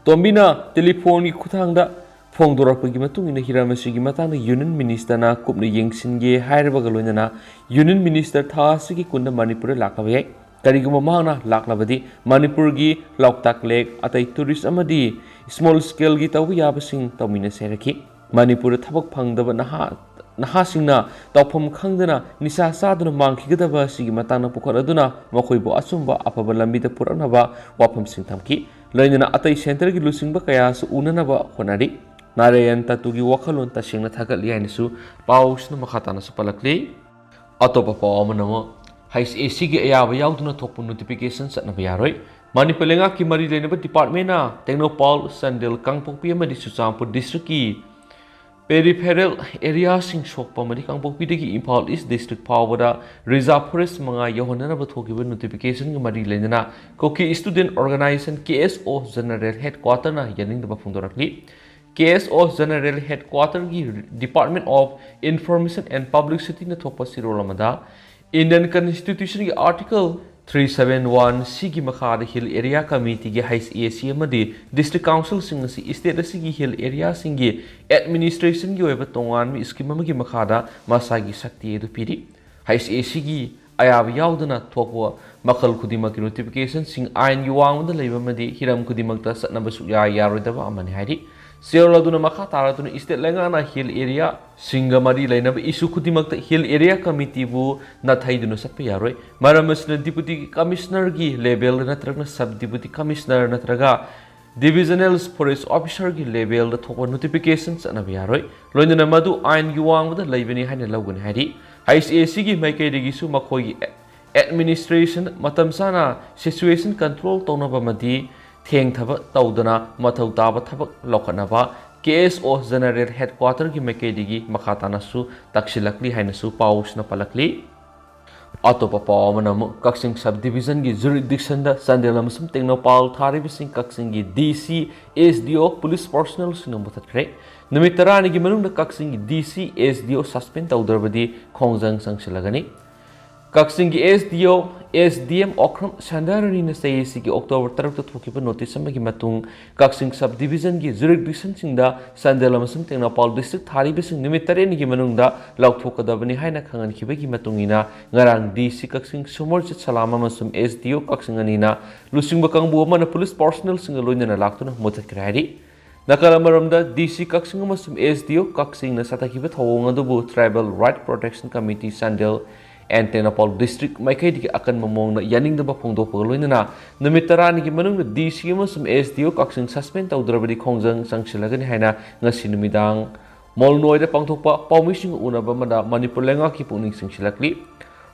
ꯇꯣꯝꯕꯤꯅ telephoneꯒꯤ ꯈꯨꯠꯊꯥꯡꯗ ꯐꯣꯡꯗꯣꯔꯛꯄꯒꯤ ꯃꯇꯨꯡ ꯏꯟꯅ ꯍꯤꯔꯝ ꯑꯁꯤꯒꯤ ꯃꯇꯥꯡꯗ union ministerꯅ ꯀꯨꯞꯅ ꯌꯦꯡꯁꯤꯟꯒꯦ ꯍꯥꯏꯔꯕꯒ ꯂꯣꯏꯅꯅ union minister ꯊꯥ ꯑꯁꯤꯒꯤ ꯀꯨꯟꯗ ꯃꯅꯤꯄꯨꯔꯗ ꯂꯥꯛꯂꯕ ꯌꯥꯏ꯫ ꯀꯔꯤꯒꯨꯝꯕ ꯃꯍꯥꯛꯅ ꯂꯥꯛꯂꯕꯗꯤ ꯃꯅꯤꯄꯨꯔꯒꯤ ꯂꯣꯛꯇꯥꯛ lake, ꯑꯇꯩ tourist ꯑꯃꯗꯤ small scaleꯒꯤ ꯇꯧꯕ ꯌꯥꯕꯁꯤꯡ ꯇꯧꯃꯤꯟꯅꯁꯦ ꯍꯥꯏꯔꯛꯈꯤ꯫ ꯃꯅꯤꯄꯨꯔꯗ ꯊꯕꯛ ꯐꯪꯗꯕ ꯅꯍꯥ, ꯅꯍꯥꯁꯤꯡꯅ ꯇꯧꯐꯝ ꯈꯪꯗꯅ ꯅꯤꯁꯥ ꯆꯥꯗꯨꯅ ꯃꯥꯡꯈꯤꯒꯗꯕ ꯑꯁꯤꯒꯤ ꯃꯇꯥꯡꯗ ꯄꯨꯈꯠꯂꯗꯨꯅ ꯃꯈꯣꯏꯕꯨ ꯑꯆꯨꯝꯕ ꯑꯐꯕ ꯂꯝꯕꯤꯗ ꯄꯨꯔꯛꯅꯕ ꯋꯥꯐꯝꯁꯤꯡ ꯊꯝꯈꯤ꯫ ꯂꯣꯏꯅꯅ ꯑꯇꯩ centreꯒꯤ ꯂꯨꯆꯤꯡꯕ ꯀꯌꯥꯁꯨ ꯎꯅꯅꯕ ꯍꯣꯠꯅꯔꯤ꯫ ꯅꯥꯔꯥꯌꯟ ꯇꯥꯇꯨꯒꯤ ꯋꯥꯈꯜꯂꯣꯟ ꯇꯁꯦꯡꯅ ꯊꯥꯒꯠꯂꯤ ꯍꯥꯏꯅꯁꯨ ꯄꯥꯎꯁꯤꯅ ꯃꯈꯥ ꯇꯥꯅꯁꯨ ꯄꯜꯂꯛꯂꯤ꯫ ꯑꯇꯣꯞꯄ ꯄꯥꯎ ꯑꯃꯅ ꯑꯃꯨꯛ ꯍꯩꯆ ꯑꯦ ꯁꯤꯒꯤ ꯑꯌꯥꯕ ꯌꯥꯎꯗꯅ ꯊꯣꯛꯄ ꯅꯣꯇꯤꯐꯤꯀꯦꯁꯟ ꯆꯠꯅꯕ ꯌꯥꯔꯣꯏ꯫ ꯃꯅꯤꯄꯨꯔ ꯂꯩꯉꯥꯛꯀꯤ ꯃꯔꯤ ꯂꯩꯅꯕ ꯗꯤꯄꯥꯔꯠꯃꯦꯟꯅ ꯇꯦꯡꯅꯧꯄꯥꯜ, ꯆꯥꯟꯗꯦꯜ, ꯀꯥꯡꯄꯣꯛꯄꯤ ꯑꯃꯗꯤ ꯆꯨꯔꯆꯥꯟꯄꯨꯔ ꯗꯤꯁꯇ꯭ꯔꯤꯛꯀꯤ ꯄꯦꯔꯤꯐꯦꯔꯦꯜ ꯑꯦꯔꯤꯌꯥꯁꯤꯡ ꯁꯣꯛꯄ ꯑꯃꯗꯤ ꯀꯥꯡꯄꯣꯛꯄꯤꯗꯒꯤ ꯏꯝꯐꯥꯜ ꯏꯁ ꯗꯤꯁꯇ꯭ꯔꯤꯛ ꯐꯥꯎꯕꯗ ꯔꯤꯖꯥꯔꯚ ꯐꯣꯔꯦꯁ ꯃꯉꯥ ꯌꯧꯍꯟꯅꯅꯕ ꯊꯣꯛꯈꯤꯕ ꯅꯣꯇꯤꯐꯤꯀꯦꯁꯟꯒ ꯃꯔꯤ ꯂꯩꯅꯅ ꯀꯨꯀꯤ ꯁ꯭ꯇꯨꯗꯦꯟꯠ ꯑꯣꯔꯒꯅꯥꯏꯖꯦꯁꯟ, ꯀꯦ ꯑꯦꯁ ꯑꯣ, ꯖꯦꯅꯔꯦꯜ ꯍꯦꯗꯀ꯭ꯋꯥꯇꯔꯅ ꯌꯥꯅꯤꯡꯗꯕ ꯐꯣꯡꯗꯣꯔꯛꯂꯤ꯫ ꯀꯦ ꯑꯦꯁ ꯑꯣ ꯖꯦꯅꯔꯦꯜ ꯍꯦꯗꯀ꯭ꯋꯥꯇꯔꯒꯤ Department of Information and Publicityꯅ ꯊꯣꯛꯄ ꯆꯦꯔꯣꯜ ꯑꯃꯗ, ꯏꯟꯗꯤꯌꯟ ꯀꯟꯁꯇꯤꯇ꯭ꯌꯨꯁꯟꯒꯤ ꯑꯥꯔꯇꯤꯀꯜ ꯊ꯭ꯔꯤ ꯁꯚꯦꯟ ꯋꯥꯟ ꯁꯤꯒꯤ ꯃꯈꯥꯗ ꯍꯤꯜ ꯑꯦꯔꯤꯌꯥ ꯀꯃꯤꯇꯤꯒꯤ ꯍꯩꯆ ꯑꯦ ꯁꯤ ꯑꯃꯗꯤ ꯗꯤꯁꯇ꯭ꯔꯤꯛ ꯀꯥꯎꯟꯁꯤꯜꯁꯤꯡ ꯑꯁꯤ ꯁ꯭ꯇꯦꯠ ꯑꯁꯤꯒꯤ ꯍꯤꯜ ꯑꯦꯔꯤꯌꯥꯁꯤꯡꯒꯤ ꯑꯦꯗꯃꯤꯅꯤꯁꯇ꯭ꯔꯦꯁꯟꯒꯤ ꯑꯣꯏꯕ ꯇꯣꯉꯥꯟꯕ ꯁ꯭ꯀꯤꯝ ꯑꯃꯒꯤ ꯃꯈꯥꯗ ꯃꯁꯥꯒꯤ ꯁꯛꯇꯤ ꯑꯗꯨ ꯄꯤꯔꯤ꯫ ꯍꯩꯆ ꯑꯦ ꯁꯤꯒꯤ ꯑꯌꯥꯕ ꯌꯥꯎꯗꯅ ꯊꯣꯛꯄ ꯃꯈꯜ ꯈꯨꯗꯤꯡꯃꯛꯀꯤ ꯅꯣꯇꯤꯐꯤꯀꯦꯁꯟꯁꯤꯡ ꯑꯥꯏꯟꯒꯤ ꯋꯥꯡꯃꯗ ꯂꯩꯕ ꯑꯃꯗꯤ ꯍꯤꯔꯝ ꯈꯨꯗꯤꯡꯃꯛꯇ ꯆꯠꯅꯕ ꯁꯨꯛꯌꯥ ꯌꯥꯔꯣꯏꯗꯕ ꯑꯃꯅꯤ ꯍꯥꯏꯔꯤ꯫ ꯆꯦꯔꯣꯜ ꯑꯗꯨꯅ ꯃꯈꯥ ꯇꯥꯔꯗꯨꯅ ꯁ꯭ꯇꯦꯠ ꯂꯩꯉꯥꯛꯅ ꯍꯤꯜ ꯑꯦꯔꯤꯌꯥꯁꯤꯡꯒ ꯃꯔꯤ ꯂꯩꯅꯕ ꯏꯁꯨ ꯈꯨꯗꯤꯡꯃꯛꯇ ꯍꯤꯜ ꯑꯦꯔꯤꯌꯥ ꯀꯃꯤꯇꯤꯕꯨ ꯅꯥꯊꯩꯗꯨꯅ ꯆꯠꯄ ꯌꯥꯔꯣꯏ꯫ ꯃꯔꯝ ꯑꯁꯤꯅ ꯗꯤꯄꯨꯇꯤ ꯀꯃꯤꯁꯅꯔꯒꯤ ꯂꯦꯚꯦꯜꯗ ꯅꯠꯇ꯭ꯔꯒꯅ ꯁꯕ ꯗꯤꯄꯨꯇꯤ ꯀꯃꯤꯁꯅꯔ ꯅꯠꯇ꯭ꯔꯒ ꯗꯤꯚꯤꯖꯅꯦꯜ ꯐꯣꯔꯦꯁ ꯑꯣꯐꯤꯁꯔꯒꯤ ꯂꯦꯚꯦꯜꯗ ꯊꯣꯛꯄ ꯅꯣꯇꯤꯐꯤꯀꯦꯁꯟ ꯆꯠꯅꯕ ꯌꯥꯔꯣꯏ꯫ ꯂꯣꯏꯅꯅ ꯃꯗꯨ ꯑꯥꯏꯟꯒꯤ ꯋꯥꯡꯃꯗ ꯂꯩꯕꯅꯤ ꯍꯥꯏꯅ ꯂꯧꯒꯅꯤ ꯍꯥꯏꯔꯤ꯫ ꯍꯩꯆ ꯑꯦ ꯁꯤꯒꯤ ꯃꯥꯏꯀꯩꯗꯒꯤꯁꯨ ꯃꯈꯣꯏꯒꯤ ꯑꯦꯗꯃꯤꯅꯤꯁꯇ꯭ꯔꯦꯁꯟ ꯃꯇꯝ ꯆꯥꯅ ꯁꯤꯆꯨꯋꯦꯁꯟ ꯀꯟꯇ꯭ꯔꯣꯜ ꯇꯧꯅꯕ ꯑꯃꯗꯤ ꯊꯦꯡꯊꯕ ꯇꯧꯗꯅ ꯃꯊꯧ ꯇꯥꯕ ꯊꯕꯛ ꯂꯧꯈꯠꯅꯕ ꯀꯦ ꯑꯦꯁ ꯑꯣ ꯖꯦꯅꯔꯦꯜ ꯍꯦꯗꯀ꯭ꯋꯥꯇꯔꯒꯤ ꯃꯥꯏꯀꯩꯗꯒꯤ ꯃꯈꯥ ꯇꯥꯅꯁꯨ ꯇꯥꯛꯁꯤꯜꯂꯛꯂꯤ ꯍꯥꯏꯅꯁꯨ ꯄꯥꯎꯁꯤꯅ ꯄꯜꯂꯛꯂꯤ꯫ ꯑꯇꯣꯞꯄ ꯄꯥꯎ ꯑꯃꯅ ꯑꯃꯨꯛ ꯀꯛꯆꯤꯡ ꯁꯕ ꯗꯤꯚꯤꯖꯟꯒꯤ ꯖꯨꯔꯤꯗꯤꯛꯁꯟꯗ ꯆꯥꯟꯗꯦꯜ ꯑꯃꯁꯨꯡ ꯇꯦꯡꯅꯧꯄꯥꯜ ꯊꯥꯔꯤꯕꯁꯤꯡ ꯀꯛꯆꯤꯡꯒꯤ ꯗꯤ ꯁꯤ, ꯑꯦꯁ ꯗꯤ ꯑꯣ, ꯄꯨꯂꯤꯁ ꯄꯥꯔꯁꯣꯅꯦꯜꯁꯤꯡꯅ ꯃꯨꯊꯠꯈ꯭ꯔꯦ꯫ ꯅꯨꯃꯤꯠ ꯇꯔꯥꯅꯤꯒꯤ ꯃꯅꯨꯡꯗ ꯀꯛꯆꯤꯡꯒꯤ ꯗꯤ ꯁꯤ, ꯑꯦꯁ ꯗꯤ ꯑꯣ ꯁꯁꯄꯦꯟ ꯇꯧꯗ꯭ꯔꯕꯗꯤ ꯈꯣꯡꯖꯪ ꯆꯪꯁꯤꯜꯂꯒꯅꯤ꯫ ꯀꯛꯆꯤꯡꯒꯤ ꯑꯦꯁ ꯗꯤ ꯑꯣ, ꯑꯦꯁ ꯗꯤ ꯑꯦꯝ ꯑꯣꯀ꯭ꯔꯝ ꯁꯟꯗꯥꯔꯅꯤꯅ ꯆꯍꯤ ꯑꯁꯤꯒꯤ ꯑꯣꯛꯇꯣꯕꯔ ꯇꯔꯨꯛꯇ ꯊꯣꯛꯈꯤꯕ ꯅꯣꯇꯤꯁ ꯑꯃꯒꯤ ꯃꯇꯨꯡ ꯀꯛꯆꯤꯡ ꯁꯕ ꯗꯤꯚꯤꯖꯟꯒꯤ ꯖꯨꯔꯤꯗꯤꯛꯁꯟꯁꯤꯡꯗ ꯆꯥꯟꯗꯦꯜ ꯑꯃꯁꯨꯡ ꯇꯦꯡꯅꯧꯄꯥꯜ ꯗꯤꯁꯇ꯭ꯔꯤꯛ ꯊꯥꯔꯤꯕꯁꯤꯡ ꯅꯨꯃꯤꯠ ꯇꯔꯦꯠꯅꯤꯒꯤ ꯃꯅꯨꯡꯗ ꯂꯧꯊꯣꯛꯀꯗꯕꯅꯤ ꯍꯥꯏꯅ ꯈꯪꯍꯟꯈꯤꯕꯒꯤ ꯃꯇꯨꯡ ꯏꯟꯅ ꯉꯔꯥꯡ ꯗꯤ ꯁꯤ ꯀꯛꯆꯤꯡ ꯁꯨꯃꯔꯖꯤꯠ ꯁꯂꯥꯝ ꯑꯃꯁꯨꯡ ꯑꯦꯁ ꯗꯤ ꯑꯣ ꯀꯛꯆꯤꯡ ꯑꯅꯤꯅ ꯂꯨꯆꯤꯡꯕ ꯀꯥꯡꯕꯨ ꯑꯃꯅ ꯄꯨꯂꯤꯁ ꯄꯥꯔꯁꯣꯅꯦꯜꯁꯤꯡꯒ ꯂꯣꯏꯅꯅ ꯂꯥꯛꯇꯨꯅ ꯃꯨꯊꯠꯈ꯭ꯔꯦ ꯍꯥꯏꯔꯤ꯫ ꯅꯥꯀꯜ ꯑꯃꯔꯣꯝꯗ, ꯗꯤ ꯁꯤ ꯀꯛꯆꯤꯡ ꯑꯃꯁꯨꯡ ꯑꯦꯁ ꯗꯤ ꯑꯣ ꯀꯛꯆꯤꯡꯅ ꯆꯠꯊꯈꯤꯕ ꯊꯧꯑꯣꯡ ꯑꯗꯨꯕꯨ Tribal Right Protection Committee Chandel, and Tengnoupal district ꯃꯥꯏꯀꯩꯗꯒꯤ ꯑꯀꯟꯕ ꯃꯑꯣꯡꯗ ꯌꯥꯅꯤꯡꯗꯕ ꯐꯣꯡꯗꯣꯛꯄꯒ ꯂꯣꯏꯅꯅ ꯅꯨꯃꯤꯠ ꯇꯔꯥꯅꯤꯒꯤ ꯃꯅꯨꯡꯗ ꯗꯤ ꯁꯤ ꯑꯃꯁꯨꯡ ꯑꯦꯁ ꯗꯤ ꯑꯣ ꯀꯛꯆꯤꯡ ꯁꯁꯄꯦꯟ ꯇꯧꯗ꯭ꯔꯕꯗꯤ ꯈꯣꯡꯖꯪ ꯆꯪꯁꯤꯜꯂꯒꯅꯤ ꯍꯥꯏꯅ ꯉꯁꯤ ꯅꯨꯃꯤꯗꯥꯡ ꯃꯣꯜꯅꯣꯏꯗ ꯄꯥꯡꯊꯣꯛꯄ ꯄꯥꯎꯃꯤꯁꯤꯡꯒ ꯎꯅꯕ ꯑꯃꯗ ꯃꯅꯤꯄꯨꯔ ꯂꯩꯉꯥꯛꯀꯤ ꯄꯨꯛꯅꯤꯡ ꯆꯤꯡꯁꯤꯜꯂꯛꯂꯤ꯫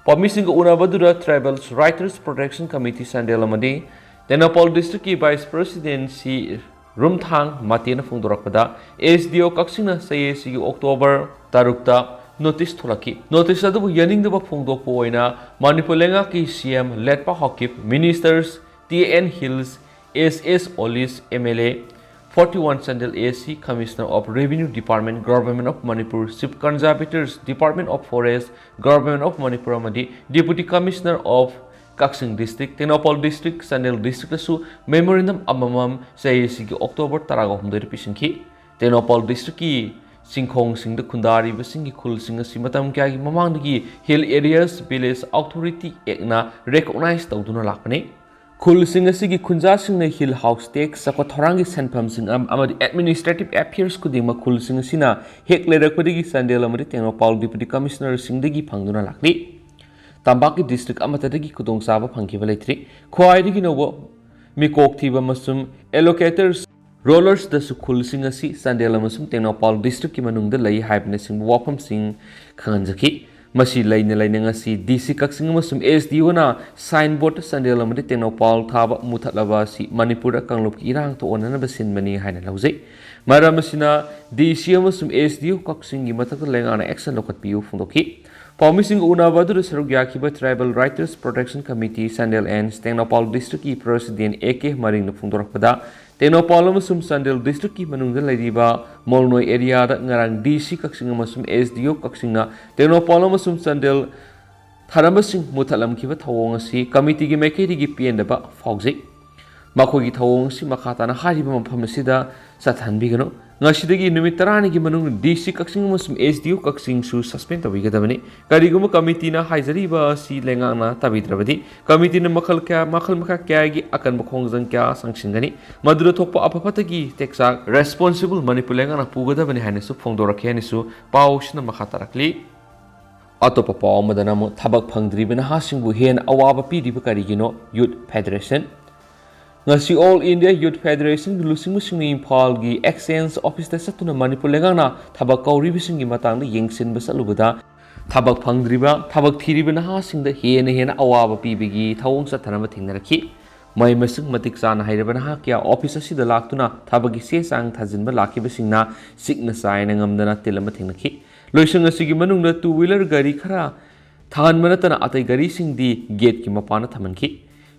ꯄꯥꯎꯃꯤꯁꯤꯡꯒ ꯎꯅꯕꯗꯨꯗ Tribal Writers Protection Committee Chandel ꯑꯃꯗꯤ ꯇꯦꯡꯅꯧꯄꯥꯜ ꯗꯤꯁꯇ꯭ꯔꯤꯛꯀꯤ vice Presidency ꯔꯨꯝꯊꯥꯡ ꯃꯥꯇꯦꯅ ꯐꯣꯡꯗꯣꯔꯛꯄꯗ, S D O ꯀꯛꯆꯤꯡꯅ ꯆꯌꯦꯠꯁꯤꯒꯤ ꯑꯣꯛꯇꯣꯕꯔ ꯇꯔꯨꯛꯇ ꯅꯣꯇꯤꯁ ꯊꯣꯛꯂꯛꯈꯤ꯫ ꯅꯣꯇꯤꯁ ꯑꯗꯨꯕꯨ ꯌꯥꯅꯤꯡꯗꯕ ꯐꯣꯡꯗꯣꯛꯄ ꯑꯣꯏꯅ ꯃꯅꯤꯄꯨꯔ ꯂꯩꯉꯥꯛꯀꯤ C M Letpao Haokip, ministers T N hills, S S Olish, M L A, forty one Chandel A C, Commissioner of Revenue Department, Government of Manipur, Chief Conservators, Department of Forest, Government of Manipur ꯑꯃꯗꯤ Deputy Commissioner of Kakching District, Tengnoupal district, Chandel ꯗꯤꯁꯇ꯭ꯔꯤꯛꯇꯁꯨ memorandum ꯑꯃꯃꯝ ꯆꯌꯦꯠꯁꯤꯒꯤ October ꯇꯔꯥꯒ ꯍꯨꯝꯗꯣꯏꯗ ꯄꯤꯁꯤꯟꯈꯤ꯫ ꯇꯦꯡꯅꯧꯄꯥꯜ ꯗꯤꯁꯇ꯭ꯔꯤꯛꯀꯤ ꯆꯤꯡꯈꯣꯡꯁꯤꯡꯗ ꯈꯨꯟꯗꯥꯔꯤꯕꯁꯤꯡꯒꯤ ꯈꯨꯜꯁꯤꯡ ꯑꯁꯤ ꯃꯇꯝ ꯀꯌꯥꯒꯤ ꯃꯃꯥꯡꯗꯒꯤ Hill Areas Village Authority Actꯅ recognize ꯇꯧꯗꯨꯅ ꯂꯥꯛꯄꯅꯤ꯫ ꯈꯨꯜꯁꯤꯡ ꯑꯁꯤꯒꯤ ꯈꯨꯟꯖꯥꯁꯤꯡꯅ ꯍꯤꯜ ꯍꯥꯎꯁ ꯇꯦꯛꯁ, ꯆꯥꯎꯈꯠ ꯊꯧꯔꯥꯡꯒꯤ ꯁꯦꯟꯐꯝꯁꯤꯡ ꯑꯃ-, ꯑꯃꯗꯤ administrative affairs ꯈꯨꯗꯤꯡꯃꯛ ꯈꯨꯜꯁꯤꯡ ꯑꯁꯤꯅ ꯍꯦꯛ ꯂꯩꯔꯛꯄꯗꯒꯤ ꯆꯥꯟꯗꯦꯜ ꯑꯃꯗꯤ ꯇꯦꯡꯅꯧꯄꯥꯜ Deputy Commissionerꯁꯤꯡꯗꯒꯤ ꯐꯪꯗꯨꯅ ꯂꯥꯛꯂꯤ꯫ ꯇꯝꯄꯥꯛꯀꯤ ꯗꯤꯁꯇ꯭ꯔꯤꯛ ꯑꯃꯠꯇꯗꯒꯤ ꯈꯨꯗꯣꯡꯆꯥꯕ ꯐꯪꯈꯤꯕ ꯂꯩꯇ꯭ꯔꯤ꯫ ꯈ꯭ꯋꯥꯏꯗꯒꯤ ꯅꯧꯕ ꯃꯤꯀꯣꯛ ꯊꯤꯕ ꯑꯃꯁꯨꯡ allocators rollersꯇꯁꯨ ꯈꯨꯜꯁꯤꯡ ꯑꯁꯤ ꯆꯥꯟꯗꯦꯜ ꯑꯃꯁꯨꯡ ꯇꯦꯡꯅꯧꯄꯥꯜ ꯗꯤꯁꯇ꯭ꯔꯤꯛꯀꯤ ꯃꯅꯨꯡꯗ ꯂꯩ ꯍꯥꯏꯕꯅꯆꯤꯡꯕ ꯋꯥꯐꯝꯁꯤꯡ ꯈꯪꯍꯟꯖꯈꯤ꯫ ꯃꯁꯤ ꯂꯩꯅ ꯂꯩꯅ ꯉꯁꯤ ꯗꯤ ꯁꯤ ꯀꯛꯆꯤꯡ ꯑꯃꯁꯨꯡ ꯑꯦꯁ ꯗꯤ ꯑꯣꯅ ꯁꯥꯏꯟ ꯕꯣꯔꯗ ꯆꯥꯟꯗꯦꯜ ꯑꯃꯗꯤ ꯇꯦꯡꯅꯧꯄꯥꯜ ꯊꯥꯕ ꯃꯨꯊꯠꯂꯕ ꯑꯁꯤ ꯃꯅꯤꯄꯨꯔꯗ ꯀꯥꯡꯂꯨꯞꯀꯤ ꯏꯔꯥꯡ ꯊꯣꯛꯍꯟꯅꯅꯕ ꯁꯤꯟꯕꯅꯤ ꯍꯥꯏꯅ ꯂꯧꯖꯩ꯫ ꯃꯔꯝ ꯑꯁꯤꯅ ꯗꯤ ꯁꯤ ꯑꯃꯁꯨꯡ ꯑꯦꯁ ꯗꯤ ꯑꯣ ꯀꯛꯆꯤꯡꯒꯤ ꯃꯊꯛꯇ ꯂꯩꯉꯥꯛꯅ action ꯂꯧꯈꯠꯄꯤꯌꯨ ꯐꯣꯡꯗꯣꯛꯈꯤ꯫ ꯄꯥꯎꯃꯤꯁꯤꯡꯒ ꯎꯅꯕ ꯑꯗꯨꯗ ꯁꯔꯨꯛ ꯌꯥꯈꯤꯕ Tribal Writers Protection Committee, Chandel and Tengnoupal ꯗꯤꯁꯇ꯭ꯔꯤꯛꯀꯤ ꯄ꯭ꯔꯦꯁꯤꯗꯦꯟ ꯑꯦ ꯀꯦ ꯃꯔꯤꯡꯅ ꯐꯣꯡꯗꯣꯔꯛꯄꯗ, ꯇꯦꯡꯅꯧꯄꯥꯜ ꯑꯃꯁꯨꯡ ꯆꯥꯟꯗꯦꯜ ꯗꯤꯁꯇ꯭ꯔꯤꯛꯀꯤ ꯃꯅꯨꯡꯗ ꯂꯩꯔꯤꯕ ꯃꯣꯜꯅꯣꯏ ꯑꯦꯔꯤꯌꯥꯗ ꯉꯔꯥꯡ ꯗꯤ ꯁꯤ ꯀꯛꯆꯤꯡ ꯑꯃꯁꯨꯡ ꯑꯦꯁ ꯗꯤ ꯑꯣ ꯀꯛꯆꯤꯡꯅ ꯇꯦꯡꯅꯧꯄꯥꯜ ꯑꯃꯁꯨꯡ ꯆꯥꯟꯗꯦꯜ ꯊꯥꯔꯝꯕꯁꯤꯡ ꯃꯨꯊꯠꯂꯝꯈꯤꯕ ꯊꯧꯑꯣꯡ ꯑꯁꯤ ꯀꯃꯤꯇꯤꯒꯤ ꯃꯥꯏꯀꯩꯗꯒꯤ ꯄꯦꯟꯗꯕ ꯐꯥꯎꯖꯩ꯫ ꯃꯈꯣꯏꯒꯤ ꯊꯧꯑꯣꯡ ꯑꯁꯤ ꯃꯈꯥ ꯇꯥꯅ ꯍꯥꯏꯔꯤꯕ ꯃꯐꯝ ꯑꯁꯤꯗ ꯆꯠꯊꯍꯟꯕꯤꯒꯅꯨ꯫ ꯉꯁꯤꯗꯒꯤ ꯅꯨꯃꯤꯠ ꯇꯔꯥꯅꯤꯒꯤ ꯃꯅꯨꯡꯗ ꯗꯤ ꯁꯤ ꯀꯛꯆꯤꯡ ꯑꯃꯁꯨꯡ ꯑꯦꯁ ꯗꯤ ꯑꯣ ꯀꯛꯆꯤꯡꯁꯨ ꯁꯁꯄꯦꯟ ꯇꯧꯕꯤꯒꯗꯕꯅꯤ꯫ ꯀꯔꯤꯒꯨꯝꯕ ꯀꯃꯤꯇꯤꯅ ꯍꯥꯏꯖꯔꯤꯕ ꯑꯁꯤ ꯂꯩꯉꯥꯛꯅ ꯇꯥꯕꯤꯗ꯭ꯔꯕꯗꯤ, ꯀꯃꯤꯇꯤꯅ ꯃꯈꯜ ꯀꯌꯥ, ꯃꯈꯜ ꯃꯈꯥ ꯀꯌꯥꯒꯤ ꯑꯀꯟꯕ ꯈꯣꯡꯖꯪ ꯀꯌꯥ ꯆꯪꯁꯤꯟꯒꯅꯤ꯫ ꯃꯗꯨꯗ ꯊꯣꯛꯄ ꯑꯐ ꯐꯠꯇꯒꯤ ꯇꯦꯛꯆꯥꯛ responsible ꯃꯅꯤꯄꯨꯔ ꯂꯩꯉꯥꯛꯅ ꯄꯨꯒꯗꯕꯅꯤ ꯍꯥꯏꯅꯁꯨ ꯐꯣꯡꯗꯣꯔꯛꯈꯤ ꯍꯥꯏꯅꯁꯨ ꯄꯥꯎꯁꯤꯅ ꯃꯈꯥ ꯇꯥꯔꯛꯂꯤ꯫ ꯑꯇꯣꯞꯄ ꯄꯥꯎ ꯑꯃꯗꯅ ꯑꯃꯨꯛ ꯊꯕꯛ ꯐꯪꯗ꯭ꯔꯤꯕ ꯅꯍꯥꯁꯤꯡꯕꯨ ꯍꯦꯟꯅ ꯑꯋꯥꯕ ꯄꯤꯔꯤꯕ ꯀꯔꯤꯒꯤꯅꯣ? Youth Federation꯫ ꯉꯁꯤ All India Youth Federation ꯒꯤ ꯂꯨꯆꯤꯡꯕꯁꯤꯡꯅ ꯏꯝꯐꯥꯜꯒꯤ exchange office ꯇ ꯆꯠꯇꯨꯅ ꯃꯅꯤꯄꯨꯔ ꯂꯩꯉꯥꯛꯅ ꯊꯕꯛ ꯀꯧꯔꯤꯕꯁꯤꯡꯒꯤ ꯃꯇꯥꯡꯗ ꯌꯦꯡꯁꯤꯟꯕ ꯆꯠꯂꯨꯕꯗ, ꯊꯕꯛ ꯐꯪꯗ꯭ꯔꯤꯕ, ꯊꯕꯛ ꯊꯤꯔꯤꯕ ꯅꯍꯥꯁꯤꯡꯗ ꯍꯦꯟꯅ ꯍꯦꯟꯅ ꯑꯋꯥꯕ ꯄꯤꯕꯒꯤ ꯊꯧꯑꯣꯡ ꯆꯠꯊꯅꯕ ꯊꯦꯡꯅꯔꯛꯈꯤ꯫ ꯃꯍꯩ ꯃꯁꯤꯡ ꯃꯇꯤꯛ ꯆꯥꯅ ꯍꯩꯔꯕ ꯅꯍꯥ ꯀꯌꯥ office ꯑꯁꯤꯗ ꯂꯥꯛꯇꯨꯅ ꯊꯕꯛꯀꯤ ꯆꯦ ꯆꯥꯡ ꯊꯥꯖꯤꯟꯕ ꯂꯥꯛꯈꯤꯕꯁꯤꯡꯅ ꯆꯤꯛꯅ ꯆꯥꯏꯅ ꯉꯝꯗꯅ ꯇꯤꯜ ꯑꯃ ꯊꯦꯡꯅꯈꯤ꯫ ꯂꯣꯏꯁꯪ ꯑꯁꯤꯒꯤ ꯃꯅꯨꯡꯗ two wheeler ꯒꯥꯔꯤ ꯈꯔ ꯊꯥꯍꯟꯕ ꯅꯠꯇꯅ ꯑꯇꯩ ꯒꯥꯔꯤꯁꯤꯡꯗꯤ gate ꯀꯤ ꯃꯄꯥꯟꯗ ꯊꯝꯍꯟꯈꯤ꯫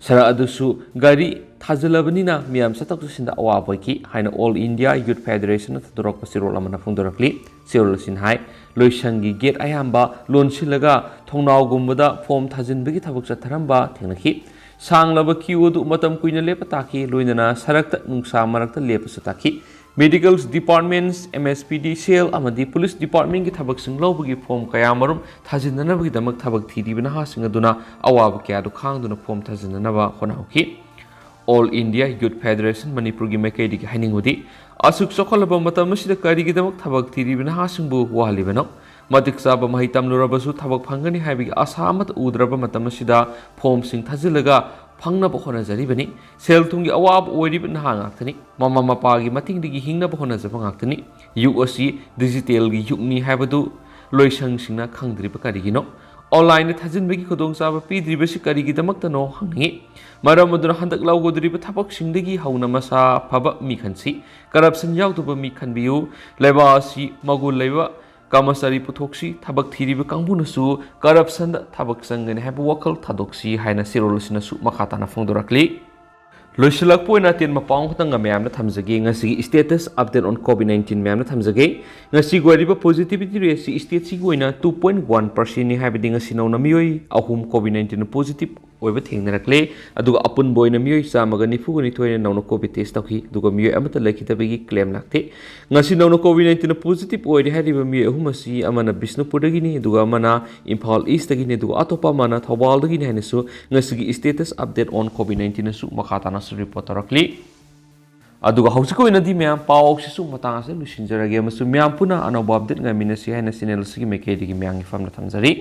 ꯁꯔꯛ ꯑꯗꯨꯁꯨ ꯒꯥꯔꯤ ꯊꯥꯖꯤꯜꯂꯕꯅꯤꯅ ꯃꯤꯌꯥꯝ ꯆꯠꯊꯣꯛ ꯆꯠꯁꯤꯟꯗ ꯑꯋꯥꯕ ꯑꯣꯏꯈꯤ ꯍꯥꯏꯅ All India Youth Federation ꯅ ꯊꯥꯗꯣꯔꯛꯄ ꯆꯦꯔꯣꯜ ꯑꯃꯅ ꯐꯣꯡꯗꯣꯔꯛꯂꯤ꯫ ꯆꯦꯔꯣꯜ ꯑꯁꯤꯅ ꯍꯥꯏ, ꯂꯣꯏꯁꯪꯒꯤ gate ꯑꯌꯥꯝꯕ ꯂꯣꯟꯁꯤꯜꯂꯒ ꯊꯣꯡꯅꯥꯎꯒꯨꯝꯕꯗ form ꯊꯥꯖꯤꯟꯕꯒꯤ ꯊꯕꯛ ꯆꯠꯊꯔꯝꯕ ꯊꯦꯡꯅꯈꯤ꯫ ꯁꯥꯡꯂꯕ queue ꯑꯗꯨ ꯃꯇꯝ ꯀꯨꯏꯅ ꯂꯦꯞꯄ ꯇꯥꯈꯤ, ꯂꯣꯏꯅꯅ ꯁꯔꯛꯇ ꯅꯨꯡꯁꯥ ꯃꯔꯛꯇ ꯂꯦꯞꯄꯁꯨ ꯇꯥꯈꯤ꯫ Medical departments, M S P D cell ꯑꯃꯗꯤ police department ꯀꯤ ꯊꯕꯛꯁꯤꯡ ꯂꯧꯕꯒꯤ form ꯀꯌꯥꯃꯔꯨꯝ ꯊꯥꯖꯤꯟꯅꯅꯕꯒꯤꯗꯃꯛ ꯊꯕꯛ ꯊꯤꯔꯤꯕ ꯅꯍꯥꯁꯤꯡ ꯑꯗꯨꯅ ꯑꯋꯥꯕ ꯀꯌꯥꯗꯨ ꯈꯥꯡꯗꯨꯅ form ꯊꯥꯖꯤꯟꯅꯅꯕ ꯍꯣꯠꯅꯍꯧꯈꯤ꯫ All India Youth Federation ꯃꯅꯤꯄꯨꯔꯒꯤ ꯃꯥꯏꯀꯩꯗꯒꯤ ꯍꯥꯏꯅꯤꯡꯕꯗꯤ, ꯑꯁꯨꯛ ꯆꯥꯎꯈꯠꯂꯕ ꯃꯇꯝ ꯑꯁꯤꯗ ꯀꯔꯤꯒꯤꯗꯃꯛ ꯊꯕꯛ ꯊꯤꯔꯤꯕ ꯅꯍꯥꯁꯤꯡꯕꯨ ꯋꯥꯍꯜꯂꯤꯕꯅꯣ? ꯃꯇꯤꯛ ꯆꯥꯕ ꯃꯍꯩ ꯇꯝꯂꯨꯔꯕꯁꯨ ꯊꯕꯛ ꯐꯪꯒꯅꯤ ꯍꯥꯏꯕꯒꯤ ꯑꯥꯁꯥ ꯑꯃꯠꯇ ꯎꯗ꯭ꯔꯕ ꯃꯇꯝ ꯑꯁꯤꯗ form ꯁꯤꯡ ꯊꯥꯖꯤꯜꯂꯒ ꯐꯪꯅꯕ ꯍꯣꯠꯅꯖꯔꯤꯕꯅꯤ꯫ ꯁꯦꯜ ꯊꯨꯝꯒꯤ ꯑꯋꯥꯕ ꯑꯣꯏꯔꯤꯕ ꯅꯍꯥ ꯉꯥꯛꯇꯅꯤ꯫ ꯃꯃꯥ ꯃꯄꯥꯒꯤ ꯃꯇꯦꯡꯗꯒꯤ ꯍꯤꯡꯅꯕ ꯍꯣꯠꯅꯖꯕ ꯉꯥꯛꯇꯅꯤ꯫ ꯌꯨꯒ ꯑꯁꯤ digital ꯒꯤ ꯌꯨꯒꯅꯤ ꯍꯥꯏꯕꯗꯨ ꯂꯣꯏꯁꯪꯁꯤꯡꯅ ꯈꯪꯗ꯭ꯔꯤꯕ ꯀꯔꯤꯒꯤꯅꯣ? Online ꯗ ꯊꯥꯖꯤꯟꯕꯒꯤ ꯈꯨꯗꯣꯡꯆꯥꯕ ꯄꯤꯗ꯭ꯔꯤꯕꯁꯤ ꯀꯔꯤꯒꯤꯗꯃꯛꯇꯅꯣ ꯍꯪꯅꯤꯡꯏ꯫ ꯃꯔꯝ ꯑꯗꯨꯅ ꯍꯟꯗꯛ ꯂꯧꯒꯗꯧꯔꯤꯕ ꯊꯕꯛꯁꯤꯡꯗꯒꯤ ꯍꯧꯅ ꯃꯁꯥ ꯐꯕ ꯃꯤ ꯈꯟꯁꯤ꯫ Corruption ꯌꯥꯎꯗꯕ ꯃꯤ ꯈꯟꯕꯤꯌꯨ꯫ ꯂꯩꯕꯥꯛ ꯑꯁꯤ ꯃꯒꯨꯟ ꯂꯩꯕ ꯀꯔꯃꯆꯥꯔꯤ ꯄꯨꯊꯣꯛꯁꯤ꯫ ꯊꯕꯛ ꯊꯤꯔꯤꯕ ꯀꯥꯡꯕꯨꯅꯁꯨ corruption ꯗ ꯊꯕꯛ ꯆꯪꯒꯅꯤ ꯍꯥꯏꯕ ꯋꯥꯈꯜ ꯊꯥꯗꯣꯛꯁꯤ ꯍꯥꯏꯅ ꯆꯦꯔꯣꯜ ꯑꯁꯤꯅꯁꯨ ꯃꯈꯥ ꯇꯥꯅ ꯐꯣꯡꯗꯣꯔꯛꯂꯤ꯫ ꯂꯣꯏꯁꯤꯜꯂꯛꯄ ꯑꯣꯏꯅ ꯑꯇꯦꯟꯕ ꯄꯥꯎ ꯈꯛꯇꯪꯒ ꯃꯌꯥꯝꯅ ꯊꯝꯖꯒꯦ꯫ ꯉꯁꯤꯒꯤ status update on COVID nineteen ꯃꯌꯥꯝꯅ ꯊꯝꯖꯒꯦ꯫ ꯉꯁꯤꯒꯤ ꯑꯣꯏꯔꯤꯕ positivity rate ꯁꯤ state ꯁꯤꯒꯤ ꯑꯣꯏꯅ two point one percent ꯅꯤ, ꯍꯥꯏꯕꯗꯤ ꯉꯁꯤ ꯅꯧꯅ ꯃꯤꯑꯣꯏ ꯑꯍꯨꯝ COVID nineteen positive ꯑꯣꯏꯕ ꯊꯦꯡꯅꯔꯛꯂꯦ꯫ ꯑꯗꯨꯒ ꯑꯄꯨꯟꯕ ꯑꯣꯏꯅ ꯃꯤꯑꯣꯏ ꯆꯥꯝꯃꯒ ꯅꯤꯐꯨꯒ ꯅꯤꯊꯣꯏꯅ ꯅꯧꯅ COVID test ꯇꯧꯈꯤ, ꯑꯗꯨꯒ ꯃꯤꯑꯣꯏ ꯑꯃꯠꯇ ꯂꯩꯈꯤꯗꯕꯒꯤ claim ꯂꯥꯛꯇꯦ꯫ ꯉꯁꯤ ꯅꯧꯅ COVID nineteen positive ꯑꯣꯏꯔꯦ ꯍꯥꯏꯔꯤꯕ ꯃꯤꯑꯣꯏ ꯑꯍꯨꯝ ꯑꯁꯤ ꯑꯃꯅ ꯕꯤꯁꯅꯨꯄꯨꯔꯗꯒꯤꯅꯤ, ꯑꯗꯨꯒ ꯑꯃꯅ ꯏꯝꯐꯥꯜ East ꯇꯒꯤꯅꯤ, ꯑꯗꯨꯒ ꯑꯇꯣꯞꯄ ꯑꯃꯅ ꯊꯧꯕꯥꯜꯗꯒꯤꯅꯤ ꯍꯥꯏꯅꯁꯨ ꯉꯁꯤꯒꯤ status update on COVID nineteen ꯅꯁꯨ ꯃꯈꯥ ꯇꯥꯅꯁꯨ report ꯇꯧꯔꯛꯂꯤ꯫ ꯑꯗꯨꯒ ꯍꯧꯖꯤꯛꯀꯤ ꯑꯣꯏꯅꯗꯤ ꯃꯌꯥꯝ ꯄꯥꯎꯁꯤꯁꯨ ꯃꯇꯥꯡ ꯑꯁꯤꯗ ꯂꯣꯏꯁꯤꯟꯖꯔꯒꯦ ꯑꯃꯁꯨꯡ ꯃꯌꯥꯝ ꯄꯨꯟꯅ ꯑꯅꯧꯕ update ꯉꯥꯏꯃꯤꯟꯅꯁꯤ ꯍꯥꯏꯅ channel ꯑꯁꯤꯒꯤ ꯃꯥꯏꯀꯩꯗꯒꯤ ꯃꯌꯥꯝꯒꯤ ꯐꯝꯅ ꯊꯝꯖꯔꯤ꯫